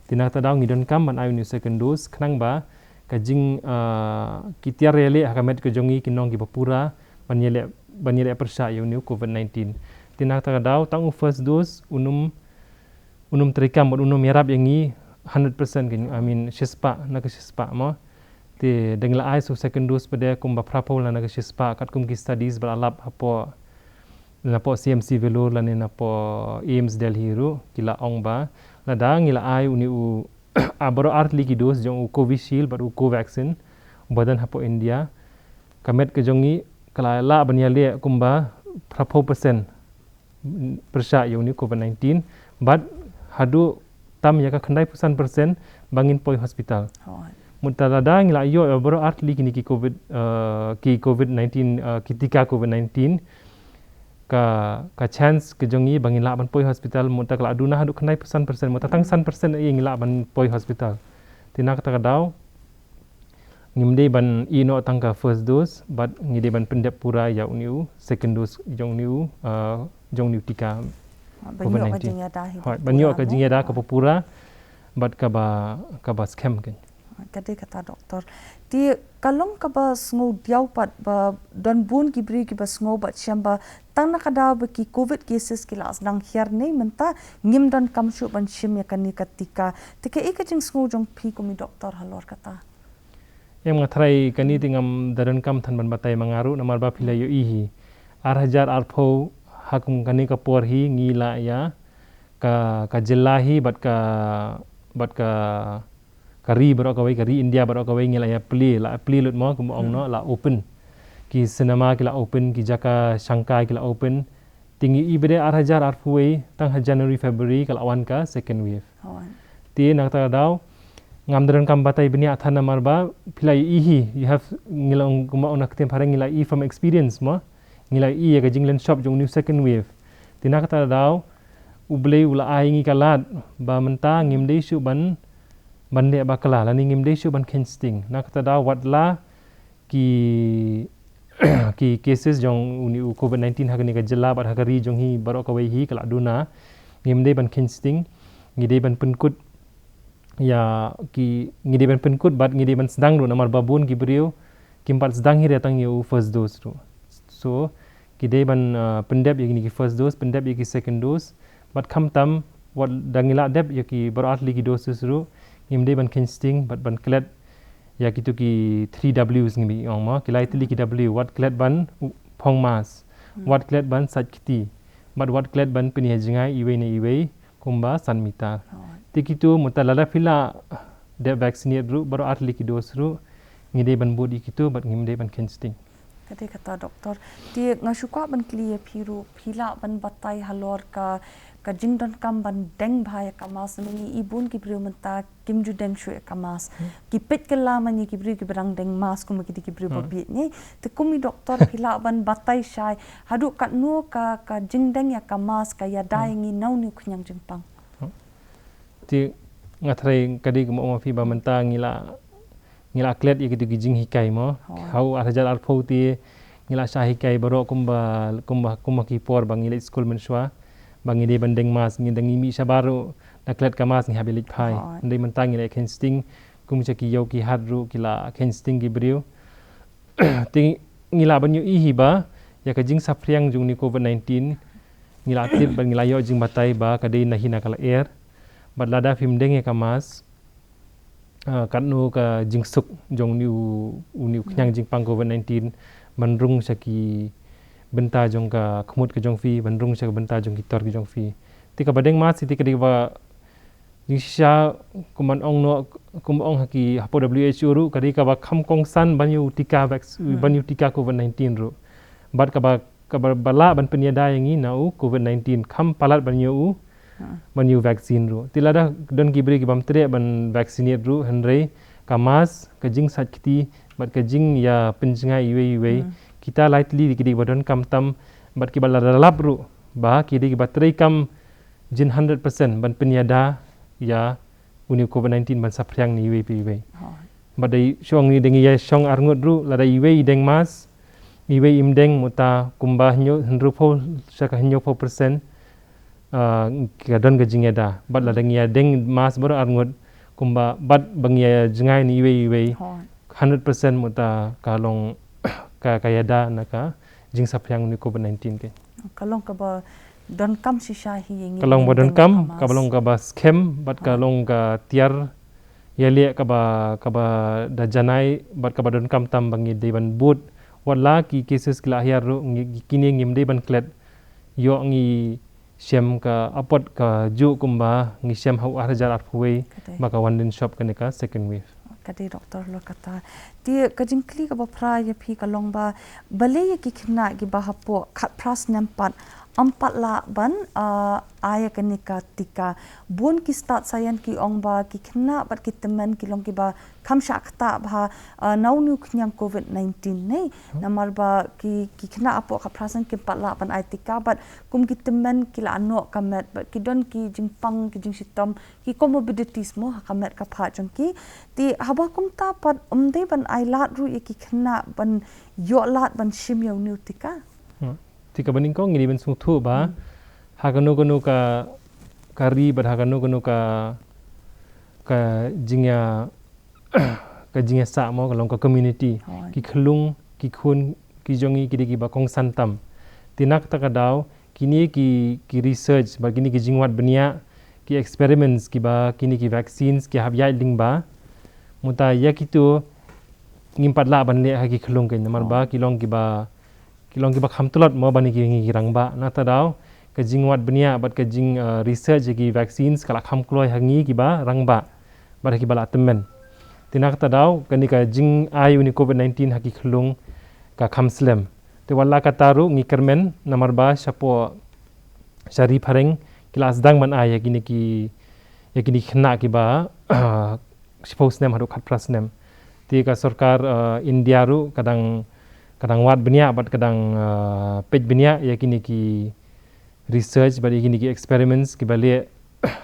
Te na kata ka daw ngi donkam ban ai une u second dose khnang ba ka jing, ah, ki tiar ïaleh ha ka met ka jong ngi kin long kiba pura ban ïaleh, ban ïaleh pyrshah ïa une u COVID nineteen. Te na kata ka daw tang u first dose un ym, un ym treikam bad un ym ïarap ïa ngi hundred percent, ka, I mean, shispah na ka shispah mo. Te da ngi la ai sa u second dose pat de kumba phraphew lane na ka shispah, katkum ki studies ba la lap hapoh, napoh C M C Vellore lane napoh AIIMS Delhi ruh, ki la ong ba lada ngi la ai une u, ah, baroh ar tylli ki dose jong u Covishield bad u Covaxin uba don hapoh India, ka met ka jong ngi ka la lah ban ïaleh kumba phraphew percent pyrshah ïa une u COVID nineteen, bad haduh tam ïa ka khyndaiphew san percent ba ngin poi hospital. Mynta lada ngi la ïoh ïa baroh ar tylli kine ki COVID, eh, ki COVID nineteen, eh, ki tika COVID nineteen, ka, ka chance ka jong ngi ba ngin lah ban poi hospital mynta ka la duna haduh khyndaiphew san percent, mynta tang san percent ïa ngi lah ban poi hospital. Te na kata ka daw ngim dei ban ïeh noh tang ka first dose, bad ngi dei ban pyndep pura ïa une u second dose jong une u, ah, jong une u tika COVID nineteen. Ban ïoh ka jingïada kaba pura bad kaba, kaba skhem kein. Ka dei kata, doctor. Te ka long kaba sngewdiaw pat ba don bun ki briew kiba sngew bad shem ba tang na ka daw ba ki COVID cases ki la sdang hiar ne mynta, ngim donkam shuh ban shim ïa kane ka tika. Te kaei ka jingsngew jong phi kum i doctor halor kata? Em, nga tharai kane te ngam da donkam than ban batai ma nga ruh, namar ba phi la ïohi hi, ar hajar arphew, ha kum kane ka por hi ngi la ïa, ka, ka jylla hi bad ka, bad ka, ka ri baroh kawei, ka ri India baroh kawei ngi la ïa plie, la plie lut mo, kumba ong noh, la open. Ki cinema ki la open, ki jaka shangkai ki la open. Te ngi i ba dei ar hajar arphew wei, tang ha January, February ka la wan ka second wave. Te na kata ka daw ngam da donkam batai bniah than namar ba phi la ïohi hi, you have, ngi la ong, kumba ong na ka ktien phareng, ngi la ïohi from experience mo. Ngi la ïohi ïa ka jinglen shop jong une u second wave. Te na kata ka daw U Blei u la ai ngi ka lad ba mynta ngim dei shuh ban, ban leh bakla lane ngim dei shuh ban kheiñ sting. Na kata ka daw wat la ki, ki cases jong une u COVID nineteen ha kane ka jylla bad ha ka ri jong hi baroh kawei hi ka la duna, ngim dei ban kheiñ sting, ngi dei ban pynkut ïa ki, ngi dei ban pynkut bad ngi dei ban sdang ruh, namar ba bun ki briew kim pat sdang hi re tang ïa u first dose ruh. So ki dei ban, ah, pyndep ïa kine ki first dose, pyndep ïa ki second dose, bad khamtam wat da ngi la dep ïa ki baroh ar tylli ki doses ruh, ngim dei ban kheiñ sting bad ban klet ïa kitu ki three Ws ngi ong mo, ki lai tylli ki W, wat klet ban u-, phong mask, wat klet ban sait kti, bad wat klet ban pynïajngai iwei na iwei kumba san mitar. Te kitu mynta lada phi la dep vaccinate ruh baroh ar tylli ki dose ruh, ngi dei ban bud ïa kitu bad ngim dei ban kheiñ sting. Ka dei kata, Doktor. Te nga shu kwah ban kylli ïa phi ruh, phi lah ban batai halor ka, ka jingdonkam ban deng bha ïa ka mask, namar ngi i bun ki briew mynta kim ju deng shuh ïa ka mask. Ki peit kylla ma ngi ki briew kiba dang deng mask kum ki dei ki briew ba bieit ne. Te kum i doktor phi lah ban batai shai haduh katno ka, ka jingdeng ïa ka mask ka ïada ïa ngi na une u khñiang jingpang. Te nga tharai ka dei kumba ong ma phi ba mynta ngi la, ngi la klet ïa kitu ki jinghikai mo. Ha u ar hajar arphew te ngi la shah hikai baroh kumba, kumba, kumba ki por ba ngi leit skul mynshuwa ba ngi dei ban deng mask, ngi dang ngi mih shabar ruh da klet ka mask ngi hap ïa leit phai. Hooid. Hynrei mynta ngi la kheiñ sting, kum sha ki ïew ki hat ruh ki la kheiñ sting ki briew. Te ngi lah ban ïohi hi ba ïa ka jingsaphriang jong une u covid nineteen ngi la tip bad ngi la ïoh jingbatai ba ka dei na hi na ka lyer. Bad lada phim deng ïa ka mask, ah, katno ka jingsuk jong une u, une u khñiang jingpang covid nineteen ban rung sha ki bynta jong ka khmut ka jong phi, ban rung sha ka bynta jong ki tor ki jong phi. Te kaba deng mask te ka dei kaba jingshisha, kumba ong noh, kumba ong ha ki hapoh W H O ruh, ka dei kaba kham kongsan ban ïoh u tika vac-, ban ïoh u tika covid nineteen ruh. Bad kaba, kaba, ba lah ban pynïada ïa ngi na u covid nineteen kham palat ban ïoh u, ban ïoh u vaccine ruh. Te lada don ki briew ki bym treh ban vaccinate ruh, hynrei ka mask, ka jingsait kti bad ka jingïapynjngai iwei iwei, kita lai tylli ki dei ba donkam tam, bad kiba la lap ruh ba ki dei kiba treikam jin hundred percent ban pynïada ïa une u covid nineteen ban saphriang na iwei pa iwei. Bad dei shong, dei ngi ïa shong arngut ruh, lada iwei i deng mask, iwei im deng, mynta kumba hynñiew, hynriewphew sha ka hynñiewphew percent, ah, ka don ka jingïada. Bad lada ngi ïa deng mask baroh arngut, kumba bad ba ngi ïa jngai na iwei iwei, hundred percent mynta ka long ka, ka ïada na ka jingsaphriang une u covid nineteen ke. Ka long kaba donkam shisha hi ïa ngi. Ka long ba donkam, kaba long kaba skhem, bad ka long ka tiar ïaleh kaba, kaba da janai, bad kaba donkam tam ba ngi dei ban bud. Wat la ki cases ki la hiar ruh, ngi, kine ngim dei ban klet. Ïoh ngi shem ka apot kajuh kumba ngi shem ha u ar hajar arphew wei, ba ka wan dien shop kane ka second wave. Ka dei doktor, halor kata. Te ka jingkylli kaba phra ïa phi ka long ba, balei ïa ki khynnah kiba hapoh khatphra snem pat ym pat lah ban, ah, ai ïa kane ka tika. Bun ki stad saian ki ong ba ki khynnah bad ki tymmen ki long kiba kham shah ktah bha, ah, na une u khñiang covid nineteen ne. Namar ba ki, ki khynnah hapoh khatphra snem kim pat lah ban ai tika bad kum ki tymmen ki la noh ka met bad ki don ki jingpang ki jingshitom, ki comorbidities mo ha ka met ka phad jong ki. Te haba kumta pat ym dei ban ai lad ruh ïa ki khynnah ban ïoh lad ban shim ïa une u tika. Hmm. Te kaba nyngkong ngi dei ban sngewthuh ba ha kano kano ka, ka ri bad ha kano kano ka, ka jingïa, ka jingïasah mo, ka long ka community. Ki khyllung, ki khun ki jong ngi ki dei kiba kongsan tam. Te na kata ka daw kine ki, ki research bad kine ki jingwad bniah, ki experiments kiba kine ki vaccines ki hap ïaid lyngba, mynta ïa kitu ngim pat lah ban leh ha ki khyllung kein, namar ba ki long kiba, ki long kiba kham tlot mo ban ïa ki, ki rangbah. Na kata daw ka jingwad bniah bad ka jing, eh, research ïa ki vaccines ka la kham kloi ha ngi kiba rangbah bad ha kiba la tymmen. Te na kata daw kane ka jingai une u covid nineteen ha ki khyllung ka kham slem. Te wat la kata ruh ngi kyrmen namar ba shapoh sha ri phareng ki la sdang ban ai ïa kine ki, ïa kine ki khynnah kiba shiphew snem haduh khatphra snem. Te ka sorkar, eh, India ruh ka dang, ka dang wad bniah bad ka dang, eh, peit bniah ïa kine ki research bad ïa kine ki experiments kiba leh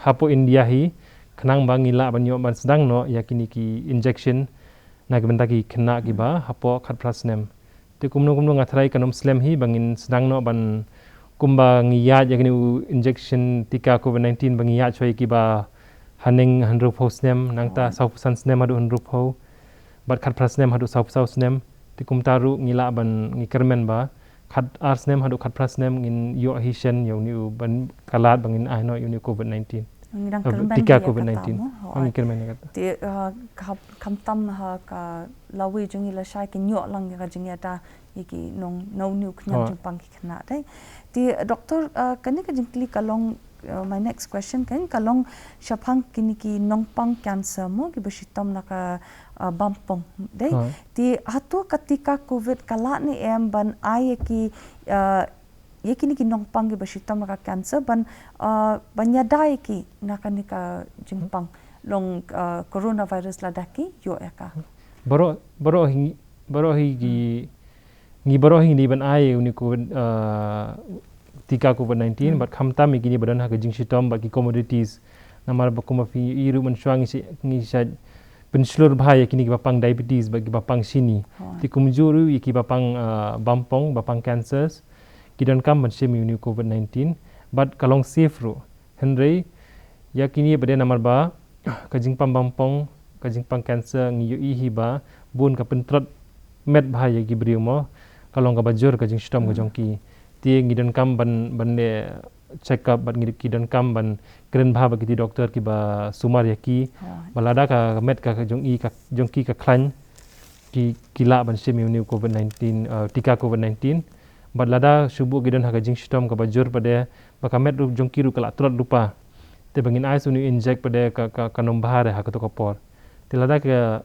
hapoh India hi, khnang ba ngin lah ban ïoh ban sdang noh ïa kine ki injection na ki bynta ki khynnah kiba hapoh khatphra snem. Te kumno kumno nga tharai kan ym slem hi ba ngin sdang noh ban, kumba ngi ïaid ïa kane u injection tika covid nineteen ba ngi ïaid shuwa ïa kiba haneng hynriewphew snem, nangta sawphew san snem haduh hynriewphew, bad khatphra snem haduh sawphew saw snem. Te kumta ruh ngi lah ban, ngi kyrmen ba khat ar snem haduh khat phra snem ngin ïoh hi shen ïa une u ban ka lad ba ngin ai noh ïa une u covid nineteen. Ngi dang kyrmen tika ïa covid nineteen. Ngi kyrmen ïa kata. Te, uh, kham, khamtam ha ka lawei jong ngi lashai ki ïoh lang ïa ka jingïada ïa ki nong, na une u khñiang jingpang ki khynnah dei. Te, Doctor, uh, kane ka jingkylli ka long, uh, my next question kan ka long shaphang kine ki nongpang cancer mo kiba shitom na ka, uh, bampong dei. Te hato ka tika covid ka lah ne em ban ai ïa ki, uh, ïa kine ki nongpang kiba shitom na ka cancer ban, uh, ban ïada ïa ki na kane ka jingpang long, uh, coronavirus lada ki ïoh ïa ka. Baroh, baroh hi, baroh hi ki, ngi baroh hi ngi dei ban ai une covid, uh, tika covid nineteen bad khamtam ïa kine ba don ha ka jingshitom bad ki commodities. Namar ba kumba phi ïohi ruh mynshuwa ngi sa, ngi sa pynshlur bha ïa kine kiba pang diabetes bad kiba pang shini. Te kumjuh ruh ïa kiba pang, uh, bampong, ba pang cancers ki donkam ban shim ïa une u covid nineteen bad ka long safe ruh. Hynrei ïa kine ba dei namar ba ka jingpang bampong, ka jingpang cancer ngi ïohi hi ba bun ka pyntrot met bha ïa ki briew mo, ka long kaba jur ka jingshitom ka jong ki. Te ngi donkam ban, ban leh check up bad ngi, ki donkam ban kren bha bad kiti doktor kiba sumar ïa ki. Ba lada ka met ka jong i ka jong ki ka khlaiñ ki, ki lah ban shim ïa une u covid nineteen, uh, tika covid nineteen. Bad lada shu buh ki don ha ka jingshitom kaba jur pat de ba ka met ruh jong ki ruh ka la trot lypa. Te ba ngin ai sa une u injek pat de ka, ka, kan ym bha re ha kato ka por. Te lada ka,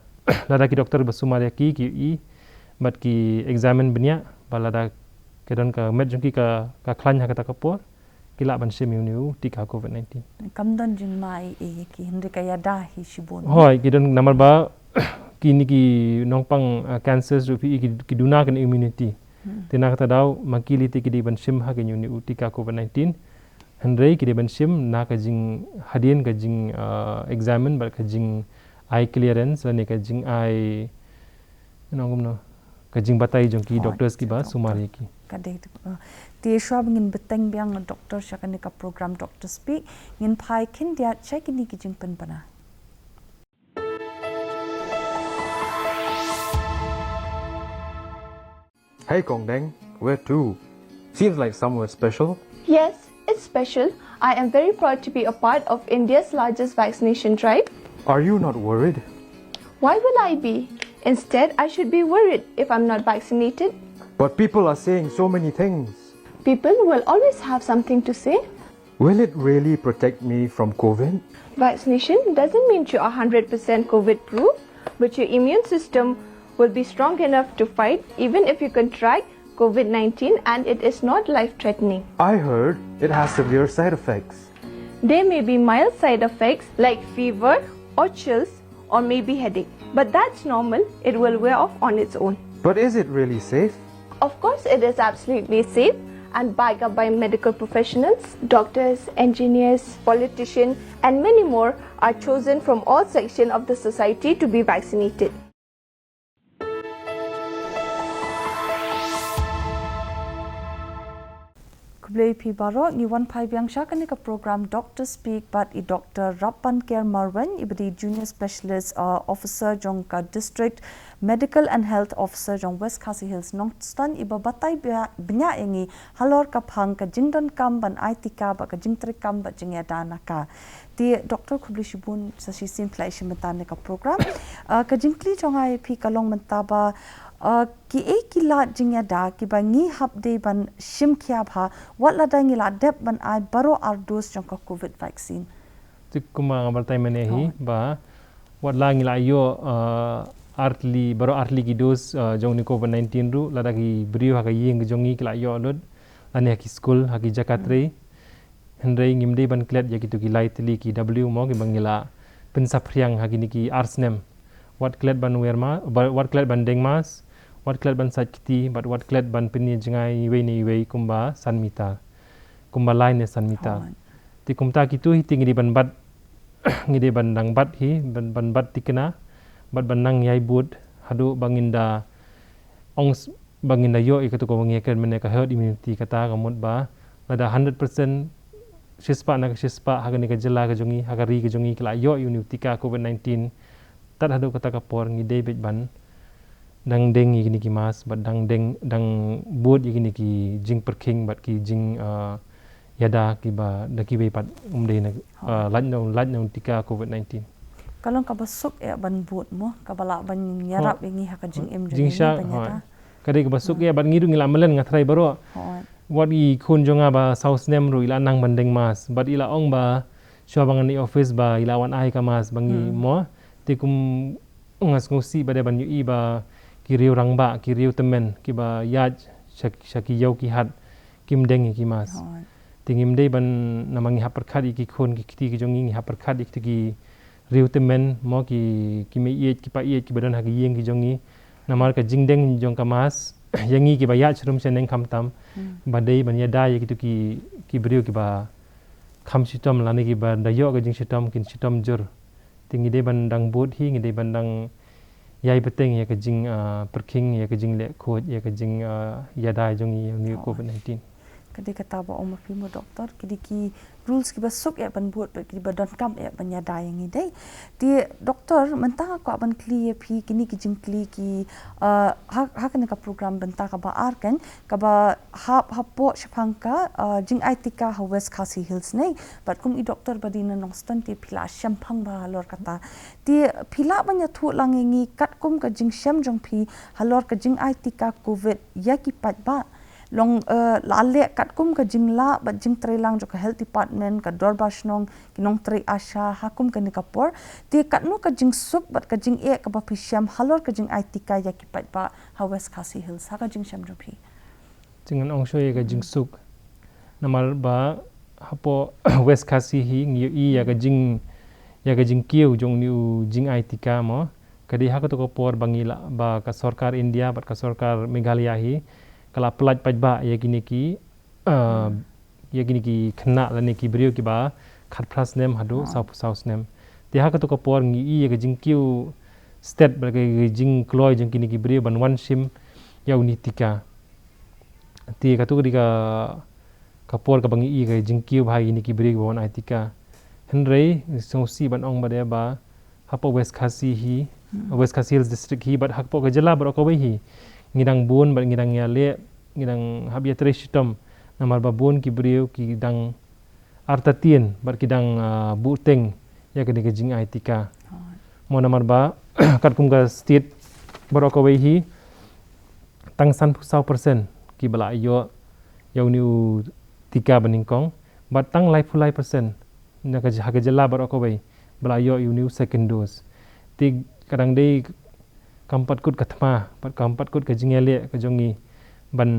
lada ki doktor ba sumar ïa ki, ki ïohi bad ki examine bniah ba lada ka don ka met jong ki ka, ka khlaiñ ha kata ka por, ki lah ban shim ïa une u tika covid nineteen. Kam don jingma ei ei ïa ki hynrei ka ïada hi shibun. Hooid, ki don namar ba kine ki nongpang, uh, cancers ruh phi ïohi ki, ki duna ka immunity. Te na kata daw ma ki lei te ki dei ban shim ha kane une u tika covid nineteen. Hynrei ki dei ban shim na ka jing hadien ka jing, uh, examine bad ka jing ai clearance lane ka jing ai, you know, kumno, ka jingbatai jong ki doctors kiba sumar ïa ki. Ka dei, uh, te shuwa ba ngin bteng biang doctor sha kane ka program Doctor Speak, ngin phai khyndiat sha kine ki jingpynbna. Hey Kong Deng, where to? Seems like somewhere special. Yes, it's special. I am very proud to be a part of India's largest vaccination drive. Are you not worried? Why will I be? Instead, I should be worried if I'm not vaccinated. But people are saying so many things. People will always have something to say. Will it really protect me from covid? Vaccination doesn't mean you are hundred percent covid proof, but your immune system will be strong enough to fight even if you contract covid nineteen and it is not life threatening. I heard it has severe side effects. There may be mild side effects like fever or chills or maybe headache, but that's normal, it will wear off on its own. But is it really safe? Of course, it is absolutely safe and backed up by medical professionals. Doctors, engineers, politicians, and many more are chosen from all sections of the society to be vaccinated. Khublei phi baroh, ngi wan phai biang sha kane ka program Doctor Speak bad i Doctor Rapanker Marwein, iba dei Junior Specialist, uh, Officer jong ka District Medical and Health Officer jong West Khasi Hills Nongstoiñ, iba batai bia-, bniah ïa ngi halor ka phang ka jingdonkam ban ai tika bad ka jingtrei kam bad jingïada na ka. Te Doctor, khublei shibun sa shisien phi la ïashim bynta ha kane ka program. Uh, ka jingkylli jong nga ïa phi ka long mynta ba, uh, kiei ki lad jingïada kiba ngi hap dei ban shim khia bha wat lada ngi la dep ban ai baroh ar dose jong ka covid vaccine? Te kumba nga batai mynne hi ba wat la ngi la ïoh, uh, ar tylli, baroh ar tylli ki dose, uh, jong une covid nineteen ruh, lada ki briew ha ka ïing ka jong ngi ki la ïoh lut lane ha ki skul, ha ki jaka trei. Hynrei ngim dei ban klet ïa kito ki lai tylli ki W mo kiba ngi la pynsaphriang ha kine ki ar snem. Wat klet ban wear ma-, ba-, wat klet ban deng mask, wat klet ban sait kti, bad wat klet ban pynïa jngai iwei na iwei kumba san mitar, kumba lai ne san mitar. Te kumta kito hi te ngi dei ban bat, ngi dei ban nang bat hi, ban, ban bat thikna bad ban nang ïai bud haduh ba ngin da ong s-, ba ngin da ïoh ïa kato kaba ngi ïakren mynne ka herd immunity, kata ka mut ba lada hundred percent, shispah na ka shispah ha kane ka jylla ka jong ngi, ha ka ri ka jong ngi ki la ïoh ïa une u tika covid nineteen, tad haduh kata ka por ngi dei beit ban dang deng ïa kine ki mask bad dang deng, dang bud ïa kine ki jingpyrkhing bad ki jing, ah, ïada kiba da kiwei pat, um dei na, ah, lait na, lait na tika covid nineteen. Ka long kaba suk eh ban bud mo, kaba lah ban ïarap ïa ngi ha ka jingim jong ngi ban ïada. Ka dei kaba suk eh bad ngi ruh ngi la mlien, nga tharai baroh. Wat i khun jong nga ba saw snem ruh i la nang ban deng mask bad i la ong ba shuwa ba ngan leit office ba i la wan ai ka mask ba ngi mo. Te kum nga sngewsih ba dei ban ïohi ba ki riew rangbah, ki riew tymmen kiba ïaid sha, sha ki ïew ki hat kim deng ïa ki mask. Te ngim dei ban, namar ngi hap pyrkhat ïa ki khun ki kti ki jong ngi, ngi hap pyrkhat ïa ki, ki riew tymmen mo, ki, ki mei ïeit, ki pa ïeit kiba don ha ki ïing ki jong ngi. Namar ka jingdeng jong ka mask ïa ngi kiba ïaid sharum shaneng khamtam ba dei ban ïada ïa kitu ki, ki briew kiba kham shitom lane kiba da ïoh ka jingshitom kin shitom jur. Te ngi dei ban dang bud hi, ngi dei ban dang ïai bteng ïa ka jing, ah, pyrkhing, ïa ka jingleh khuid, ïa ka jing, ah, ïada jong ngi ïa u covid nineteen. Ka dei kata ba ong ma phi mo doktor, ki dei ki rules kiba suk eh ban bud bad kiba donkam eh ban ïada ïa ngi dei. Te doktor, mynta nga kwah ban kylli ïa phi kine ki jingkylli ki, ah, ha, ha kane ka program bynta kaba ar kan, kaba hap hapoh shaphang ka, ah, jingai tika ha West Khasi Hills ne. Bad kum i doktor ba dei na Nongstoiñ te phi la shem phang bha halor kata. Te phi lah ban ïathuh lang ïa ngi katkum ka jingshem jong phi halor ka jingai tika covid ïa ki paidbah. Long, eh, la leh katkum ka jinglah bad jingtreilang jong ka health department, ka dorbar shnong, ki nongtrei ASHA ha kum kane ka por. Te katno ka jingsuk bad ka jingeh kaba phi shem halor ka jingai tika ïa ki paidbah ha West Khasi Hills ha ka jingshem jong phi? Te ngan ong shuh ïa ka jingsuk. Namar ba hapoh West Khasi hi ngi ïohi ïa ka jing, ïa ka jingkiew jong une u jingai tika mo. Ka dei ha kato ka por ba ngi la, ba ka sorkar India bad ka sorkar Meghalaya hi ka la pyllait paidbah ïa kine ki, ah, ïa kine ki khynnah lane ki briew kiba khatphra snem haduh sawphew saw snem. Te ha kato ka por ngi ïohi ïa ka jingkiew stet bad ka jingkloi jong kine ki briew ban wan shim ïa une u tika. Te kato ka dei ka, ka por kaba ngi ïohi ka jingkiew bha ïa kine ki briew kiba wan ai tika. Hynrei sngewsih ban ong ba dei ba hapoh West Khasi hi, West Khasi Hills District hi bad hapoh ka jylla baroh kawei hi ngi dang bun bad ngi dang ïaleh, ngi dang hap ïatrei shitom. Namar ba bun ki briew ki dang artatien bad ki dang, ah, buhteng ïa kane ka jingai tika. Mo namar ba katkum ka state baroh kawei hi tang sanphew saw percent kiba la ïoh ïa une u tika banyngkong bad tang laiphew lai percent na ka, ha ka jylla baroh kawei ba la ïoh ïa une u second dose. Te ka dang dei kam pat kut ka thma bad kam pat kut ka jingïaleh ka jong ngi ban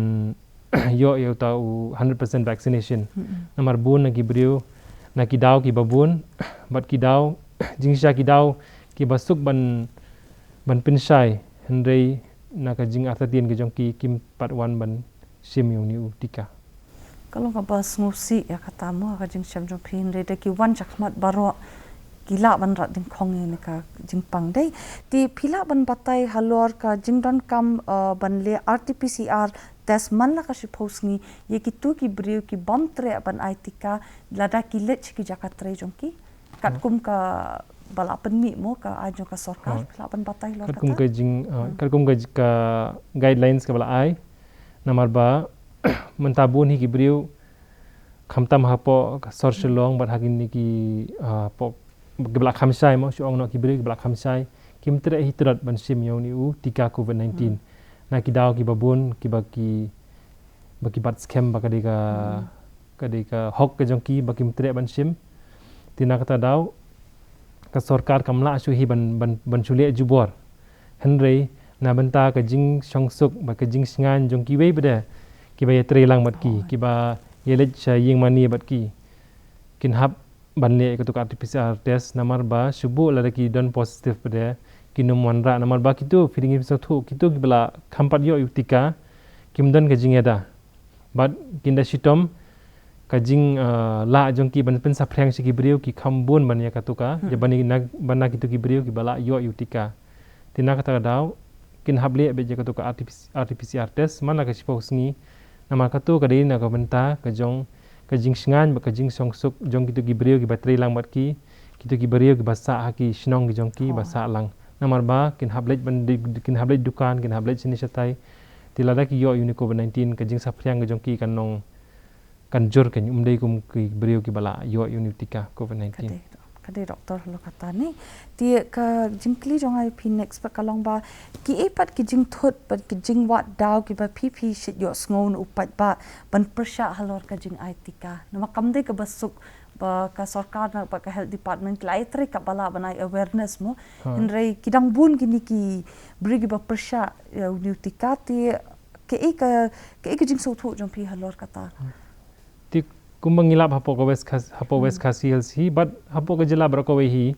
ïoh ïa uta u hundred percent vaccination. Namar bun na ki briew, na ki daw kiba bun bad ki daw, jingshisha ki daw kiba suk ban, ban pynshai, hynrei na ka jingartatien ka jong ki kim pat wan ban shim ïa une u tika. Ka long kaba sngewsih ïa kata mo, ka jingshem jong phi, hynrei da ki wan shakhmat baroh ki lah ban rat dyngkhong ïa kane ka jingpang dei. Te phi lah ban batai halor ka jingdonkam, eh, ban leh R T P C R test man la ka shiphew sngi ïa kitu ki briew ki bym treh ban ai tika lada ki leit sha ki jaka trei jong ki? Katkum kaba la pynmih mo ka aiñ jong ka sorkar, phi lah ban batai halor kata? Katkum ka jing, ah, katkum ka, ka guidelines kaba la ai. Namar ba mynta bun hi ki briew khamtam hapoh ka sor Shillong bad ha kine ki, ah, hapoh kiba la kham shai mo, shu ong noh ki briew kiba la kham shai, kim treh hi trot ban shim ïa une u tika covid nineteen. Na ki daw kiba bun kiba ki, ba ki bat skhem ba ka dei ka, ka dei ka hok ka jong ki ba kim treh ban shim. Te na kata daw ka sorkar kam lah shuh hi ban, ban, ban shu leh jubor. Hynrei na bynta ka jingshongsuk bad ka jingshngaiñ jong kiwei pat de kiba ïatrei lang bad ki, kiba ïaleit sha ïing mane bad ki, kin hap ban leh ïa katu ka R T P C R test, namar ba shu buh lada ki don positive pat de kin ym wanrah, namar ba kitu, phi dei ngin sngewthuh, kitu kiba la kham pat ïoh ïa u tika kim don ka jingïada. Bad kin da shitom ka jing, ah, lah jong ki ban pynsaphriang sha ki briew ki kham bun ban ïa katu ka, ïa ban ïa na, ban na kitu ki briew kiba la ïoh ïa u tika. Te na kata ka daw kin hap leh beit ïa katu ka R T P C, R T P C R test man la ka shiphew sngi. Namar katu ka dei na ka bynta ka jong ka jingshngaiñ bad ka jingshongsuk jong kitu ki briew kiba trei lang bad ki, kitu ki briew kiba sah ha ki shnong ki jong ki ba sah lang. Namar ba kin hap leit ban di-, kin hap leit dukan, kin hap leit shane shatai. Te lada ki ïoh ïa une u covid nineteen, ka jingsaphriang ka jong ki kan long, kan jur, kan ym dei kum ki briew kiba la ïoh ïa une u tika covid nineteen. Ka dei, ka dei, Doctor, halor kata ne. Te ka jingkylli jong nga ïa phi next pat ka long ba, kiei pat ki jingthut bad ki jingwad daw kiba phi phi shait ïohsngew na u paidbah ban pyrshah halor ka jingai tika? Namar kam dei kaba suk ba ka sorkar na, ba ka health department ki la ïatrei katba lah ban ai awareness mo. Ha. Hynrei ki dang bun kine ki briew kiba pyrshah ïa une u tika. Te kaei ka, kaei ka jingsngewthuh jong phi halor kata? Te kumba ngi lap hapoh ka West Khas-, hapoh West Khasi Hills hi, bad hapoh ka jylla baroh kawei hi.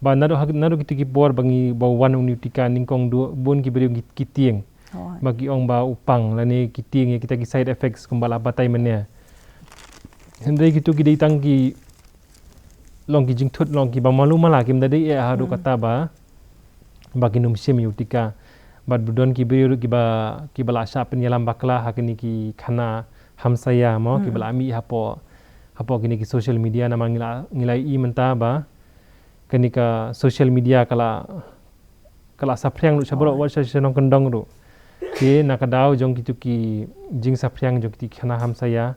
Ba naduh ha-, naduh kito ki por ba ngi, ba wan une u tika nyngkong, duh bun ki briew ki, ki tieng. Oh. Ba ki ong ba u pang lane ki tieng ïa kita ki side effects kumba la batai mynne. Hynrei kito ki dei tang ki long ki jingthut, long kiba malu mala, kim da dei eh haduh kata ba, ba kin ym shim ïa u tika. Bad ba don ki briew ruh kiba, kiba la shah pynïalam bakla ha kine ki khana hamsaïa mo, kiba la mih hapoh, hapoh kine ki social media. Namar ngi la, ngi la ïohi mynta ba kane ka social media ka la, ka la saphriang ruh sha baroh, wat sha, sha nongkyndong ruh. Te na ka daw jong kito ki jingsaphriang jong kito ki khana hamsaïa,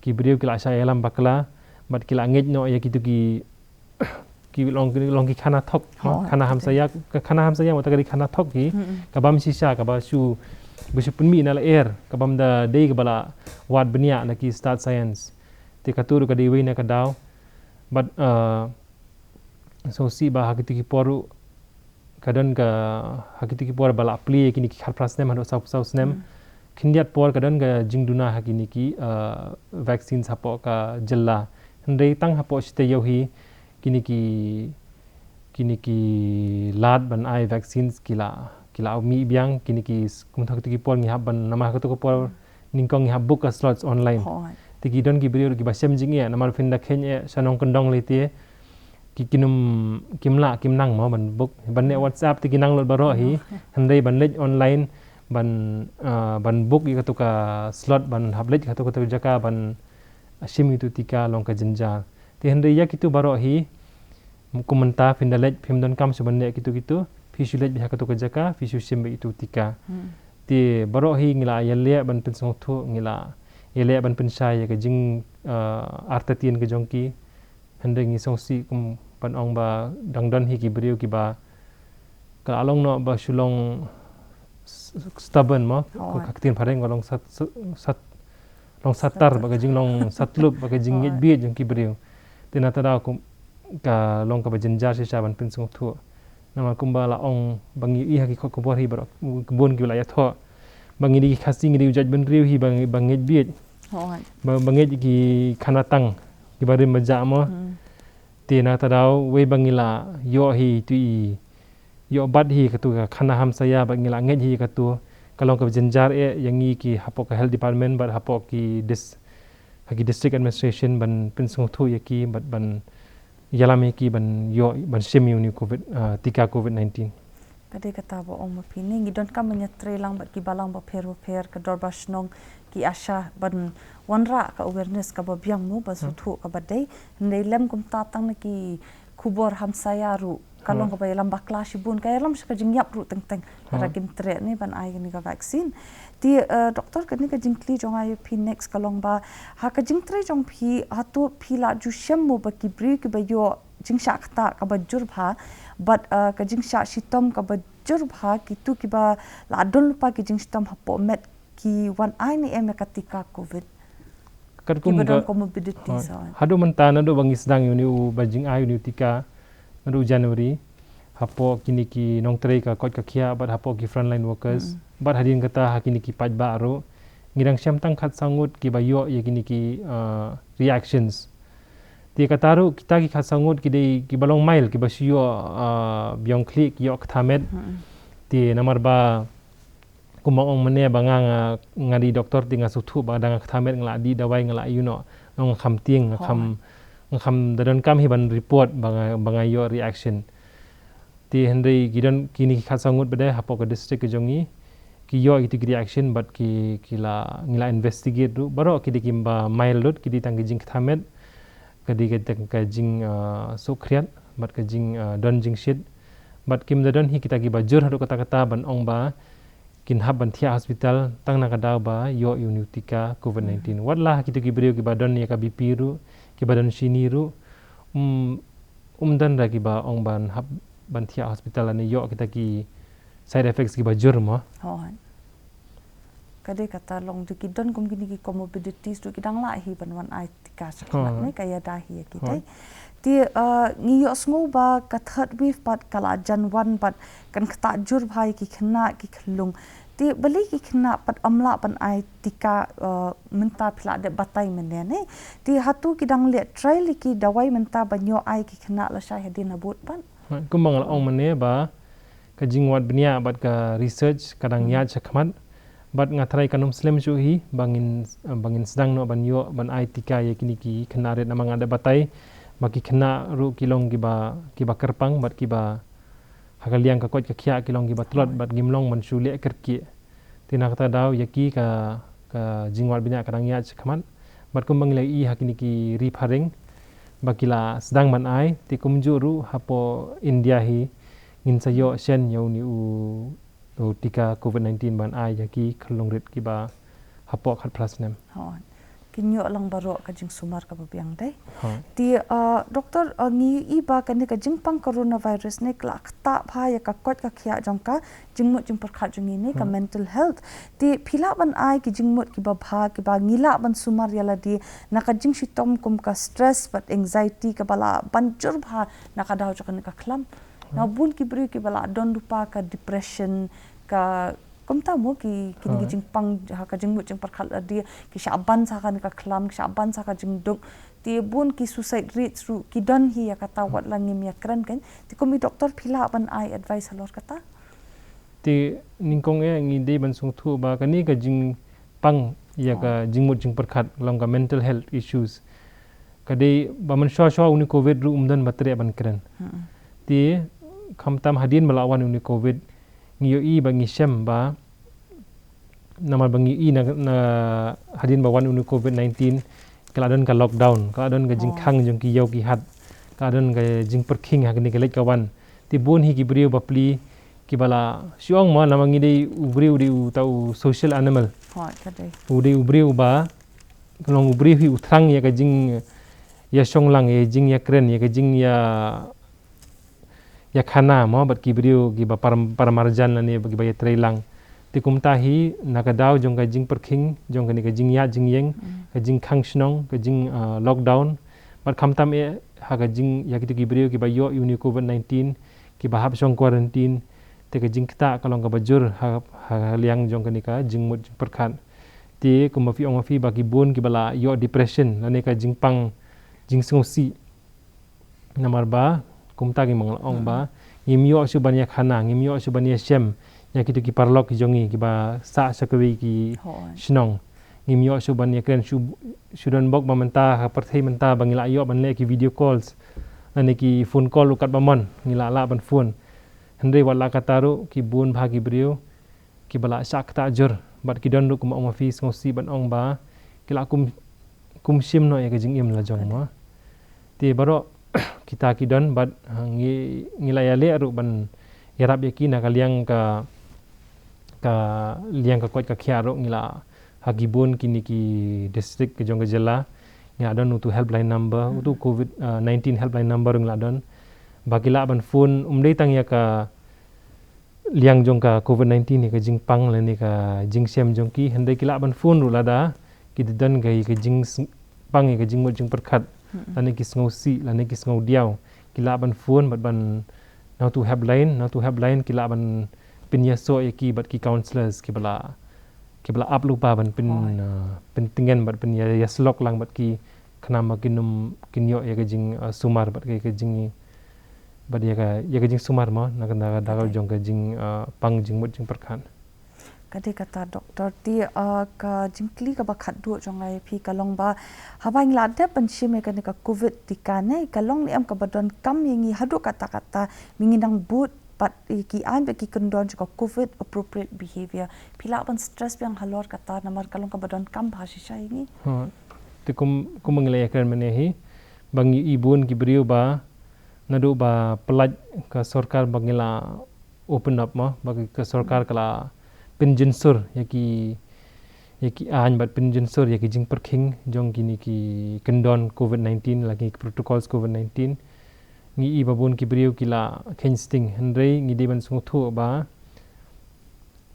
ki briew ki la shah ïalam bakla, bad ki la ngeit noh ïa kito ki, ki long, ki long ki khana thok, khana hamsaïa, ka khana hamsaïa, wat ka dei khana thok hi, ka bym shisha, kaba shu, ba shu pynmih na lyer, ka bym da dei kaba la wad bniah na ki stad science. Te kato ruh ka dei wei na ka daw. Bad, uh, sngewsih ba ha kito ki por ruh ka don ka, ha kito ki por ba la plie kine ki khatphra snem haduh sawphew saw snem. Khyndiat por ka don ka jingduna ha kine ki, uh, vaccines hapoh ka jylla. Hynrei tang hapoh shi taïew hi kine ki, kine ki lad ban ai vaccines ki la, ki la mih biang. Kine ki s-, kumta kito ki por ngi hap ban, namar kito ki por nyngkong ngi hap book ka slots online. Te ki don ki briew kiba shem jingeh, namar phin da kheiñ eh sha nongkyndong lei te ki, kin ym, kim lah, kim nang mo ban book. Ban leit WhatsApp te ki nang lut baroh hi. Hynrei ban leit online ban, ah, ban book ïa kato ka slot ban hap leit kato, kato ka jaka ban shim ïa uto u tika long ka jynjar. Te hynrei ïa kito baroh hi, kum mynta phin da leit, phim donkam shuh ban leit kito kito, phi shu leit beit ha kato ka jaka, phi shu shim beit uto u tika. Te baroh hi ngi la ïaleh ban pynsngewthuh, ngi la ïaleh ban pynshai ïa ka jing, ah, artatien ka jong ki. Hynrei ngi sngewsih kum ban ong ba dang don hi ki briew kiba ka la long noh ba shu long s-, stubborn mo, ka ktien phareng ka long sat-, sat-, long satar, ba ka jinglong satlup, ba ka jingngeit bieit jong ki briew. Te na ta daw kum ka long kaba jynjar shisha ban pynsngewthuh. Namar kumba la ong ba ngi ïohi ha ki khubor hi baroh, bun kiba la ïathoh ba ngi dei ki Khasi, ngi dei u jaitbynriew hi ba, ba ngeit bieit. Ba, ba ngeit ki khana tang kiba rim ba jah mo. Te na ta daw wei ba ngi la ïoh hi tu i, ïoh bat hi kato ka khana hamsaïa, ba ngi la ngeit hi kato, ka long kaba jynjar eh ïa ngi ki hapoh ka health department bad hapoh ki dis-, ha ki district administration ban pynsngewthuh ïa ki bad ban ïalam ïa ki ban ïoh, ban shim ïa une u covid, ah, tika covid nineteen. Ka dei kata ba ong ma phi ne, ngi donkam ban ïatrei lang bad ki balang bapher bapher, ka dorbar shnong, ki ASHA ban wanrah ka awareness kaba biang mo, ban sngewthuh kaba dei. Hynrei lem kumta tang na ki khubor hamsaïa ruh ka long kaba ïalam bakla shibun, ka ïalam sha ka jingïap ruh teng teng. Lada kim treh ne ban ai kane ka vaccine. Te, eh, Doctor, kane ka jingkylli jong nga ïa phi next ka long ba ha ka jingtrei jong phi, hato phi la ju shem mo ba ki briew kiba ïoh jingshah ktah kaba jur bha bad, eh, ka jingshah shitom kaba jur bha, kito kiba la don lypa ki jingshitom hapoh met ki wan ai ne em ïa ka tika covid? Katkum kiba don ka comorbidity, haduh mynta naduh ba ngi sdang ïa une u, ba jingai une u tika naduh January, hapoh kine ki nongtrei ka koit ka khiah bad hapoh ki frontline workers bad hadien kata ha kine ki paidbah ruh, ngi dang shem tang khatsaw ngut kiba ïoh ïa kine ki, ah, reactions. Te kata ruh kita ki khatsaw ngut ki dei kiba long mild, kiba shu ïoh, ah, biang khlieh, ki ïoh ktha met. Te namar ba kumba ong mynne ba nga, nga, nga dei doktor, te nga sngewthuh ba da nga ktha met nga la dih dawai, nga la ïoh noh, nga kham tieng, nga kham, nga kham da donkam hi ban report ba nga, ba nga ïoh reaction. Te hynrei ki don kine ki khatsaw ngut ba dei hapoh ka district ka jong ngi, ki ïoh kito ki reaction bad ki, ki la, ngi la investigate ruh, baroh ki dei kiba mild lut, ki dei tang ka jingktha met, ka dei ka, ka jing, ah, suk khriat bad ka jing, ah, don jingshit. Bad kim da don hi kita kiba jur haduh katta katta ban ong ba kin hap ban thiah hospital tang na ka daw ba ïoh ïa une u tika covid nineteen. Wat la ha kito ki briew kiba don ïa ka B P ruh, kiba don shini ruh, um, um don da kiba ong ban hap ban thiah hospital lane ïoh kita ki side effects kiba jur mo. Hooid. Ka dei kata long de ki don kum kine ki comorbidities ruh ki dang lah hi ban wan ai tika shakhmat. Hooid. Ne ka ïada hi ïa ki. Hooid. Te, te, uh, ngi ïohsngew ba ka third wave pat ka la jan wan bad kan ktah jur bha ïa ki khynnah ki khyllung. Te balei ki khynnah pat ym lah ban ai tika, uh, mynta phi la dep batai mynne ne. Te hato ki dang leh trial ïa ki dawai mynta ban ïoh ai ki khynnah lashai hadien habud pat. Kumba nga la ong mynne ba ka jingwad bniah bad ka research ka dang ïaid shakhmat. Bad nga tharai kan ym slem shuh hi ba ngin, ba ngin sdang noh ban ïoh ban ai tika ïa kine ki khynnah rit namar nga dep batai ba ki khynnah ruh ki long kiba, kiba kyrpang bad kiba ha ka liang ka koit ka khiah ki long kiba tlot bad ngim long ban shu leh kyrkieh. Te na kata daw ïa ki ka, ka jingwad bniah ka dang ïaid shakhmat. Bad kumba ngi la ïohi ha kine ki ri phareng ba ki la sdang ban ai, te kumjuh ruh hapoh India hi ngin sa ïoh shen ïa une u, u tika covid nineteen ban ai ïa ki khyllung rit kiba hapoh khatphra snem. Hooid. Kin ïoh lang baroh ka jingsumar kaba biang dei. Hooid. Te, uh, doktor, uh, ngi ïohi ba kane ka jingpang coronavirus ne ka la ktah bha ïa ka koit ka khiah jong ka jingmut jingpyrkhat jong ngi ne ka mental health. Te phi lah ban ai ki jingmut kiba bha kiba ngi lah ban sumar ïa lade na ka jingshitom kum ka stress bad anxiety kaba la ban jur bha na ka daw jong kane ka khlam. Na bun ki briew kiba la don lypa ka depression, ka kumta mo ki, kine ki jingpang ha ka jingmut jingpyrkhat lade, ki shah ban sa kane ka khlam, ki shah ban sa ka jingduk. Te bun ki suicide rates ruh ki don hi ïa kata wat la ngim ïakren kan. Te kum i doktor phi lah ban ai advice halor kata? Te nyngkong eh ngi dei ban sngewthuh ba kane ka jingpang ïa ka jingmut jingpyrkhat long ka mental health issues. Ka dei ba mynshuwa shuwa une covid ruh um don ba treh ban kren. Te khamtam hadien ba la wan une covid ngi ïohi ba ngi shem ba namar ba ngi ïohi na, na hadien ba wan une covid nineteen ka la don ka lockdown, ka la don ka jingkhang jong ki ïew ki hat, ka la don ka jingpyrkhing ha kane ka leit ka wan. Te bun hi ki briew bapli kiba la shu ong mo namar ngi dei u briew u dei uta u social animal. Hooid, ka dei. U dei u briew ba, ka long u briew hi u thrang ïa ka jingïashong lang, ïa jingïakren, ïa ka jingïa ïakhana mo bad ki briew kiba para, para marjan lane kiba ïatrei lang. Te kumta hi na ka daw jong ka jingpyrkhing jong kane ka jingïaid jingïeng, ka jingkhang shnong, ka jing, ah, lockdown. Bad khamtam eh ha ka jing ïa kito ki briew kiba ïoh ïa une covid nineteen kiba hap shong quarantine. Te ka jingktah ka long kaba jur ha, ha liang jong kane ka jingmut jingpyrkhat. Te kumba phi ong ma phi ba ki bun kiba la ïoh depression lane ka jingpang jingsngewsih. Namar ba kumta ki ma nga la ong ba ngim ïoh shuh ban ïakhana, ngim ïoh shuh ban ïashem ïa kito ki paralok ki jong ngi kiba sah sha kawei ki shnong. Ngim ïoh shuh ban ïakren shuh, shu don bok ba mynta ha pyrthei mynta ba ngi la ïoh ban leh ki video calls lane ki phone call ruh katba mon ngi la lah ban phone. Hynrei wat la kata ruh ki bun bha ki briew kiba la shah ktah jur bad ki don ruh kumba ong ma phi sngewsih ban ong ba ki la kum, kum shim noh ïa ka jingim la jong mo. Te baroh kita ki don bad, ha, ngi, ngi la ïaleh ruh ban ïarap ïa ki na ka liang ka, ka liang ka koit ka khiah ruh ngi la ha ki bun kine ki district ka jong ka jylla ngi la don utu helpline number, utu covid, ah, nineteen helpline number ngi la don ba ki lah ban phone um dei tang ïa ka liang jong ka covid nineteen ïa ka jingpang lane ka jingshem jong ki hynrei ki lah ban phone ruh lada ki don ka, ka jingpang ïa ka jingmut jingpyrkhat lane ki sngewsih lane ki sngewdiaw ki lah ban phone bad ban na utu helpline, na utu helpline ki lah ban pynïasoh ïa ki bad ki counsellors kiba la, kiba la ap lypa ban pyn, ah, pyntngen bad pynïasyllok lang bad ki khnang ba kin ym, kin ïoh ïa ka jing, ah, sumar bad ka, ka jing bad ïa ka, ïa ka jingsumar mo na ka, na ka daw jong ka jing, ah, pang jingmut jingpyrkhat. Ka dei kata doktor te, ah, ka jingkylli kaba khatduh jong nga ïa phi ka long ba haba ngi la dep ban shim ïa kane ka covid tika ne ka long ne em kaba donkam ïa ngi haduh katta katta ba ngi nang bud bad ïa ki aiñ bad ki kyndon jong ka covid appropriate behaviour. Phi lah ban stress biang halor kata namar ka long kaba donkam bha shisha ïa ngi. Te kum, kumba ngi la ïakren mynne hi ba ngi i bun ki briew ba naduh ba pynlait ka sorkar ba ngi la open up mo, ba ka sorkar ka la pynjynsur ïa ki, ïa ki aiñ bad pynjynsur ïa ki jingpyrkhing jong kine ki kyndon covid nineteen, la ki protocols covid nineteen. Ngi i ba bun ki briew ki la kheiñ sting, hynrei ngi dei ban sngewthuh ba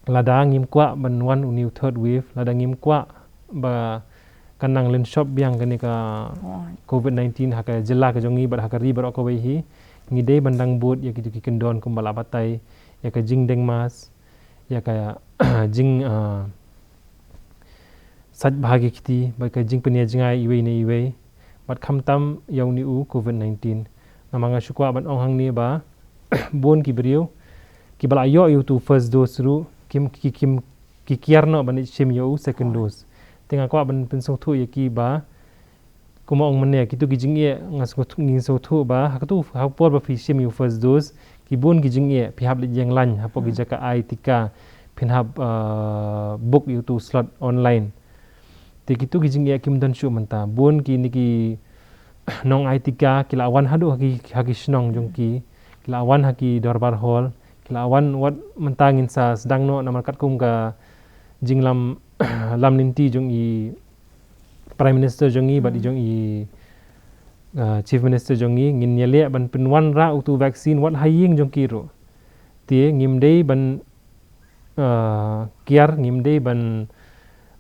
lada ngim kwah ban wan u new third wave, lada ngim kwah ba kan nang lynshop biang kane ka covid nineteen ha ka jylla ka jong ngi bad ha ka ri baroh kawei hi, ngi dei ban dang bud ïa kito ki kyndon kumba la batai, ïa ka jingdeng mask, ïa ka jing, ah, sait bha ki kti bad ka jingpynïaid jngai iwei na iwei, bad khamtam ïa une u covid nineteen. Namar nga shu kwah ban ong hangne ba bun ki briew kiba la ïoh ïa uto u first dose ruh kim, ki, kim, ki kiar noh ban shim ïa u second dose. Te nga kwah ban pynsngewthuh ïa ki ba kumba ong mynne, kito ki jingeh nga sngewthuh, ngi sngewthuh ba ha kato, ha ka por ba phi shim ïa u first dose, ki bun ki jingeh, phi hap leit ïeng lain hapoh ki jaka ai tika, phin hap, ah, book ïa uto u slot online. Te kito ki jingeh kim don shuh mynta. Bun kine ki nong ai tika ki la wan haduh ha ki, ha ki shnong jong ki, ki la wan ha ki dorbar hall, ki la wan, wat mynta ngin sa sdang noh namar katkum ka jinglam, lam lynti jong i Prime Minister jong ngi bad i jong i, ah, Chief Minister jong ngi, ngin ïaleh ban pynwanrah uto u vaccine wat ha ïing jong ki ruh. Te ngim dei ban, ah, kiar, ngim dei ban,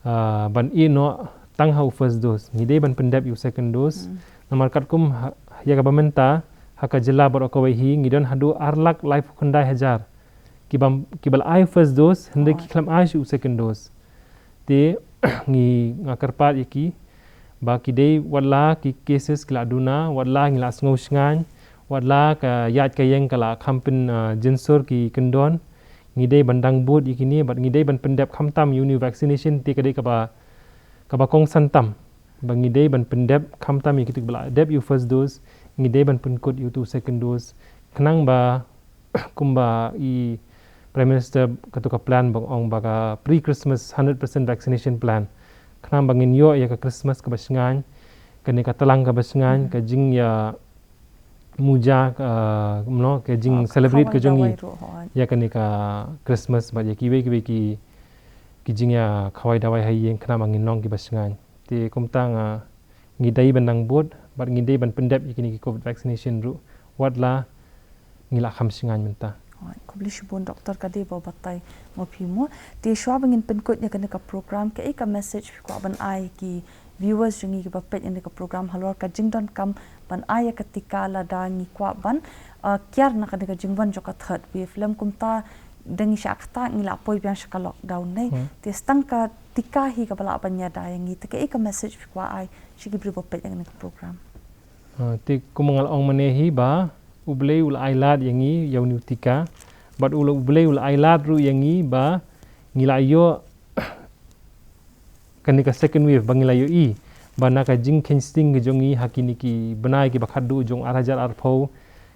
ah, ban ïeh noh tang ha u first dose. Ngi dei ban pyndep ïa u second dose. Namar katkum ha, ïa kaba mynta ha ka jylla baroh kawei hi ngi don haduh ar lak laiphew khyndai hajar kiba, kiba la ai first dose, hynrei ki khlem ai shuh u second dose. Te ngi, nga kyrpad ïa ki ba ki dei, wat la ki cases ki la duna, wat la ngi la sngew shngaiñ, wat la ka ïaid ka ïeng ka la kham pyn, ah, jynsur ki kyndon, ngi dei ban dang bud ïa kine bad ngi dei ban pyndep khamtam ïa une u vaccination. Te ka dei kaba, kaba kongsan tam ba ngi dei ban pyndep khamtam ïa kito kiba la dep ïa u first dose, ngi dei ban pynkut ïa uto u second dose, khnang ba kumba i Prime Minister kato ka plan ba ong ba ka pre-Christmas hundred percent vaccination plan, khnang ba ngin ïoh ïa ka Christmas kaba shngaiñ, kane ka tlang kaba shngaiñ, ka jingïa muja, ah, kumno, ka jing celebrate ka jong ngi ïa kane ka Christmas bad ïa kiwei kiwei ki, ki jingïa khawai dawai ha ïing, khnang ba ngin long kiba shngaiñ. Te kumta nga, ngi dei ban nang bud bad ngi dei ban pyndep ïa kine ki covid vaccination ruh wat la ngi la kham shngaiñ mynta. Alright, khublei shibun Doctor, ka dei ba batai ma phi mo. Te shuwa ba ngin pynkut ïa kane ka program, kaei ka message phi kwah ban ai ki viewers jong ngi kiba peit ïa kane ka program halor ka jingdonkam ban ai ïa ka tika lada ngi kwah ban, ah, kiar na kane ka jingwan jong ka third wave? Lem kumta da ngi shah ktah ngi la poi biang sha ka lockdown ne. Te tang ka tika hi kaba lah ban ïada ïa ngi, te kaei ka message phi kwah ai sha ki briew ba peit ïa kane ka program? Ah, te kumba nga la ong mynne hi ba U Blei u la ai lad ïa ngi ïa une u tika, bad U Blei u la ai lad ruh ïa ngi ba ngi la ïoh kane ka second wave, ba ngi la ïohi ba na ka jingkheiñ sting ka jong ngi ha kine ki bnai kiba khatduh jong ar hajar arphew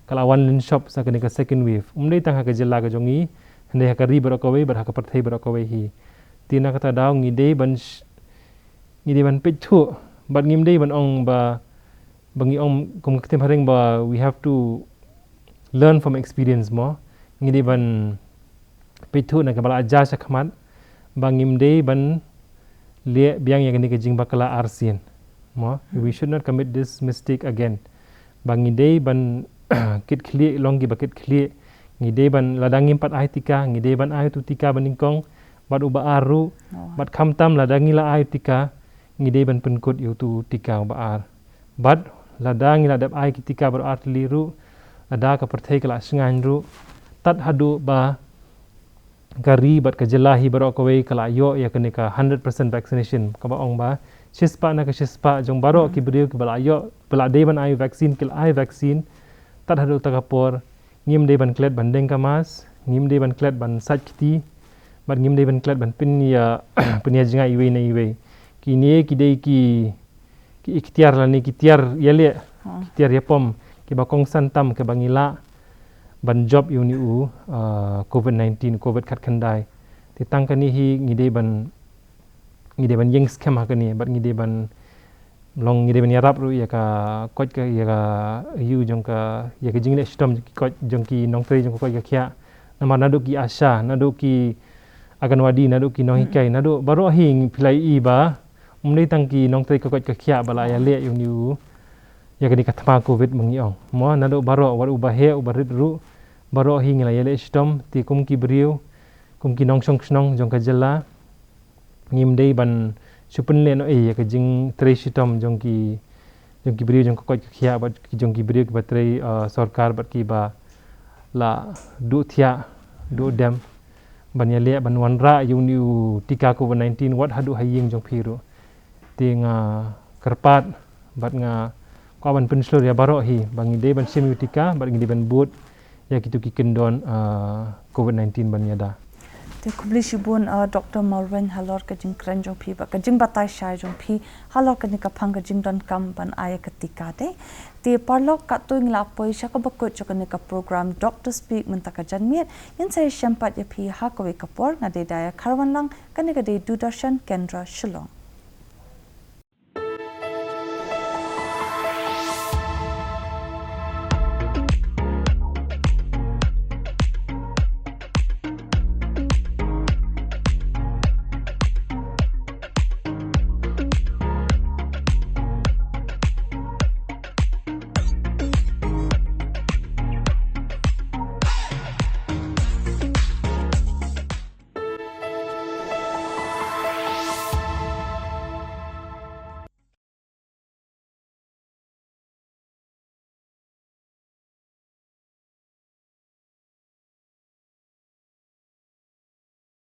ka la wan lynshop sa kane ka second wave. Um dei tang ha ka jylla ka jong ngi, hynrei ha ka ri baroh kawei bad ha ka pyrthei baroh kawei hi. Te na kata daw ngi dei ban sh-, ngi dei ban peit thuh bad ngim dei ban ong ba, ba ngi ong kum ka ktien phareng ba we have to learn from experience mo. Ngi dei ban peit thuh na kaba la jia shakhmat ba ngim dei ban leh biang ïa kane ka jingbakla arsien mo. We should not commit this mistake again. Ba ngi dei ban kit khlieh, long kiba kit khlieh. Ngi dei ban, lada ngim pat ai tika, ngi dei ban ai uto u tika ba nyngkong bad uba ar ruh. Bad khamtam lada ngi la ai tika, ngi dei ban pynkut ïa uto u tika uba ar. Bad lada ngi la dep ai ki tika baroh ar tylli ruh, lada ka pyrthei ka la shngaiñ ruh, tad haduh ba ka ri bad ka jylla hi baroh kawei ka la ïoh ïa kane ka hundred percent vaccination, kaba ong ba shispah na ka shispah jong baroh ki briew kiba la ïoh, ba la dei ban ai vaccine ki la ai vaccine, tad haduh ta ka por ngim dei ban klet ban deng ka mask, ngim dei ban klet ban sait kti, bad ngim dei ban klet ban pynïa, pynïa jngai iwei na iwei. Kine ki dei ki, ki iktiar lane ki tiar ïaleh, ki tiar ïapom kiba kongsan tam kiba ngi lah ban jop ïa une u, ah, covid nineteen, covid khatkhyndai. Te tang kane hi ngi dei ban, ngi dei ban ïeng skhem ha kane bad ngi dei ban Long ngi dei ban ïarap ruh ïa ka koit ka, ïa ka ïu jong ka, ïa ka jingleh shitom jong ki koit, jong ki nongtrei jong ka koit ka khiah. Namar naduh ki ASHA, naduh ki Anganwadi, naduh ki nonghikai, naduh baroh hi ngi phi la ïohi ba ym dei tang ki nongtrei ka koit ka khiah ba la ïaleh ïa une u, ïa kane ka thma covid ba ngi ong. Mo, naduh baroh, wat uba heh uba rit ruh, baroh hi ngi la ïaleh shitom. Te kum ki briew, kum ki nongshong shnong jong ka jylla, ngim dei ban shu pynleh noh ei ïa ka jingtrei shitom jong ki, jong ki briew jong ka koit ka khiah bad ki, jong ki briew kiba trei, uh, sorkar bad kiba la duh thiah duh dem ban ïaleh ban wanrah ïa une u tika covid nineteen wat haduh ha ïing jong phi ruh. Te nga kyrpad bad nga kwah ban pynshlur ïa baroh hi ba ngi dei ban shim ïa u tika bad ngi dei ban bud ïa kitu ki kyndon, uh, covid nineteen ban ïada. Te khublei shibun, uh, Doctor Mawrweng halor ka jingkren jong phi bad ka jingbatai shai jong phi halor kane ka phang ka jingdonkam ban ai ka tika de. Te paralok, katto ngi la poi sha kaba kut jong kane ka program Doctor Speak mynta ka janmiet. Ngin sa ïashem pat ïa phi ha kawei ka por. Nga dei Daya Kharwanlang, kane ka dei Doordarshan Kendra Shillong.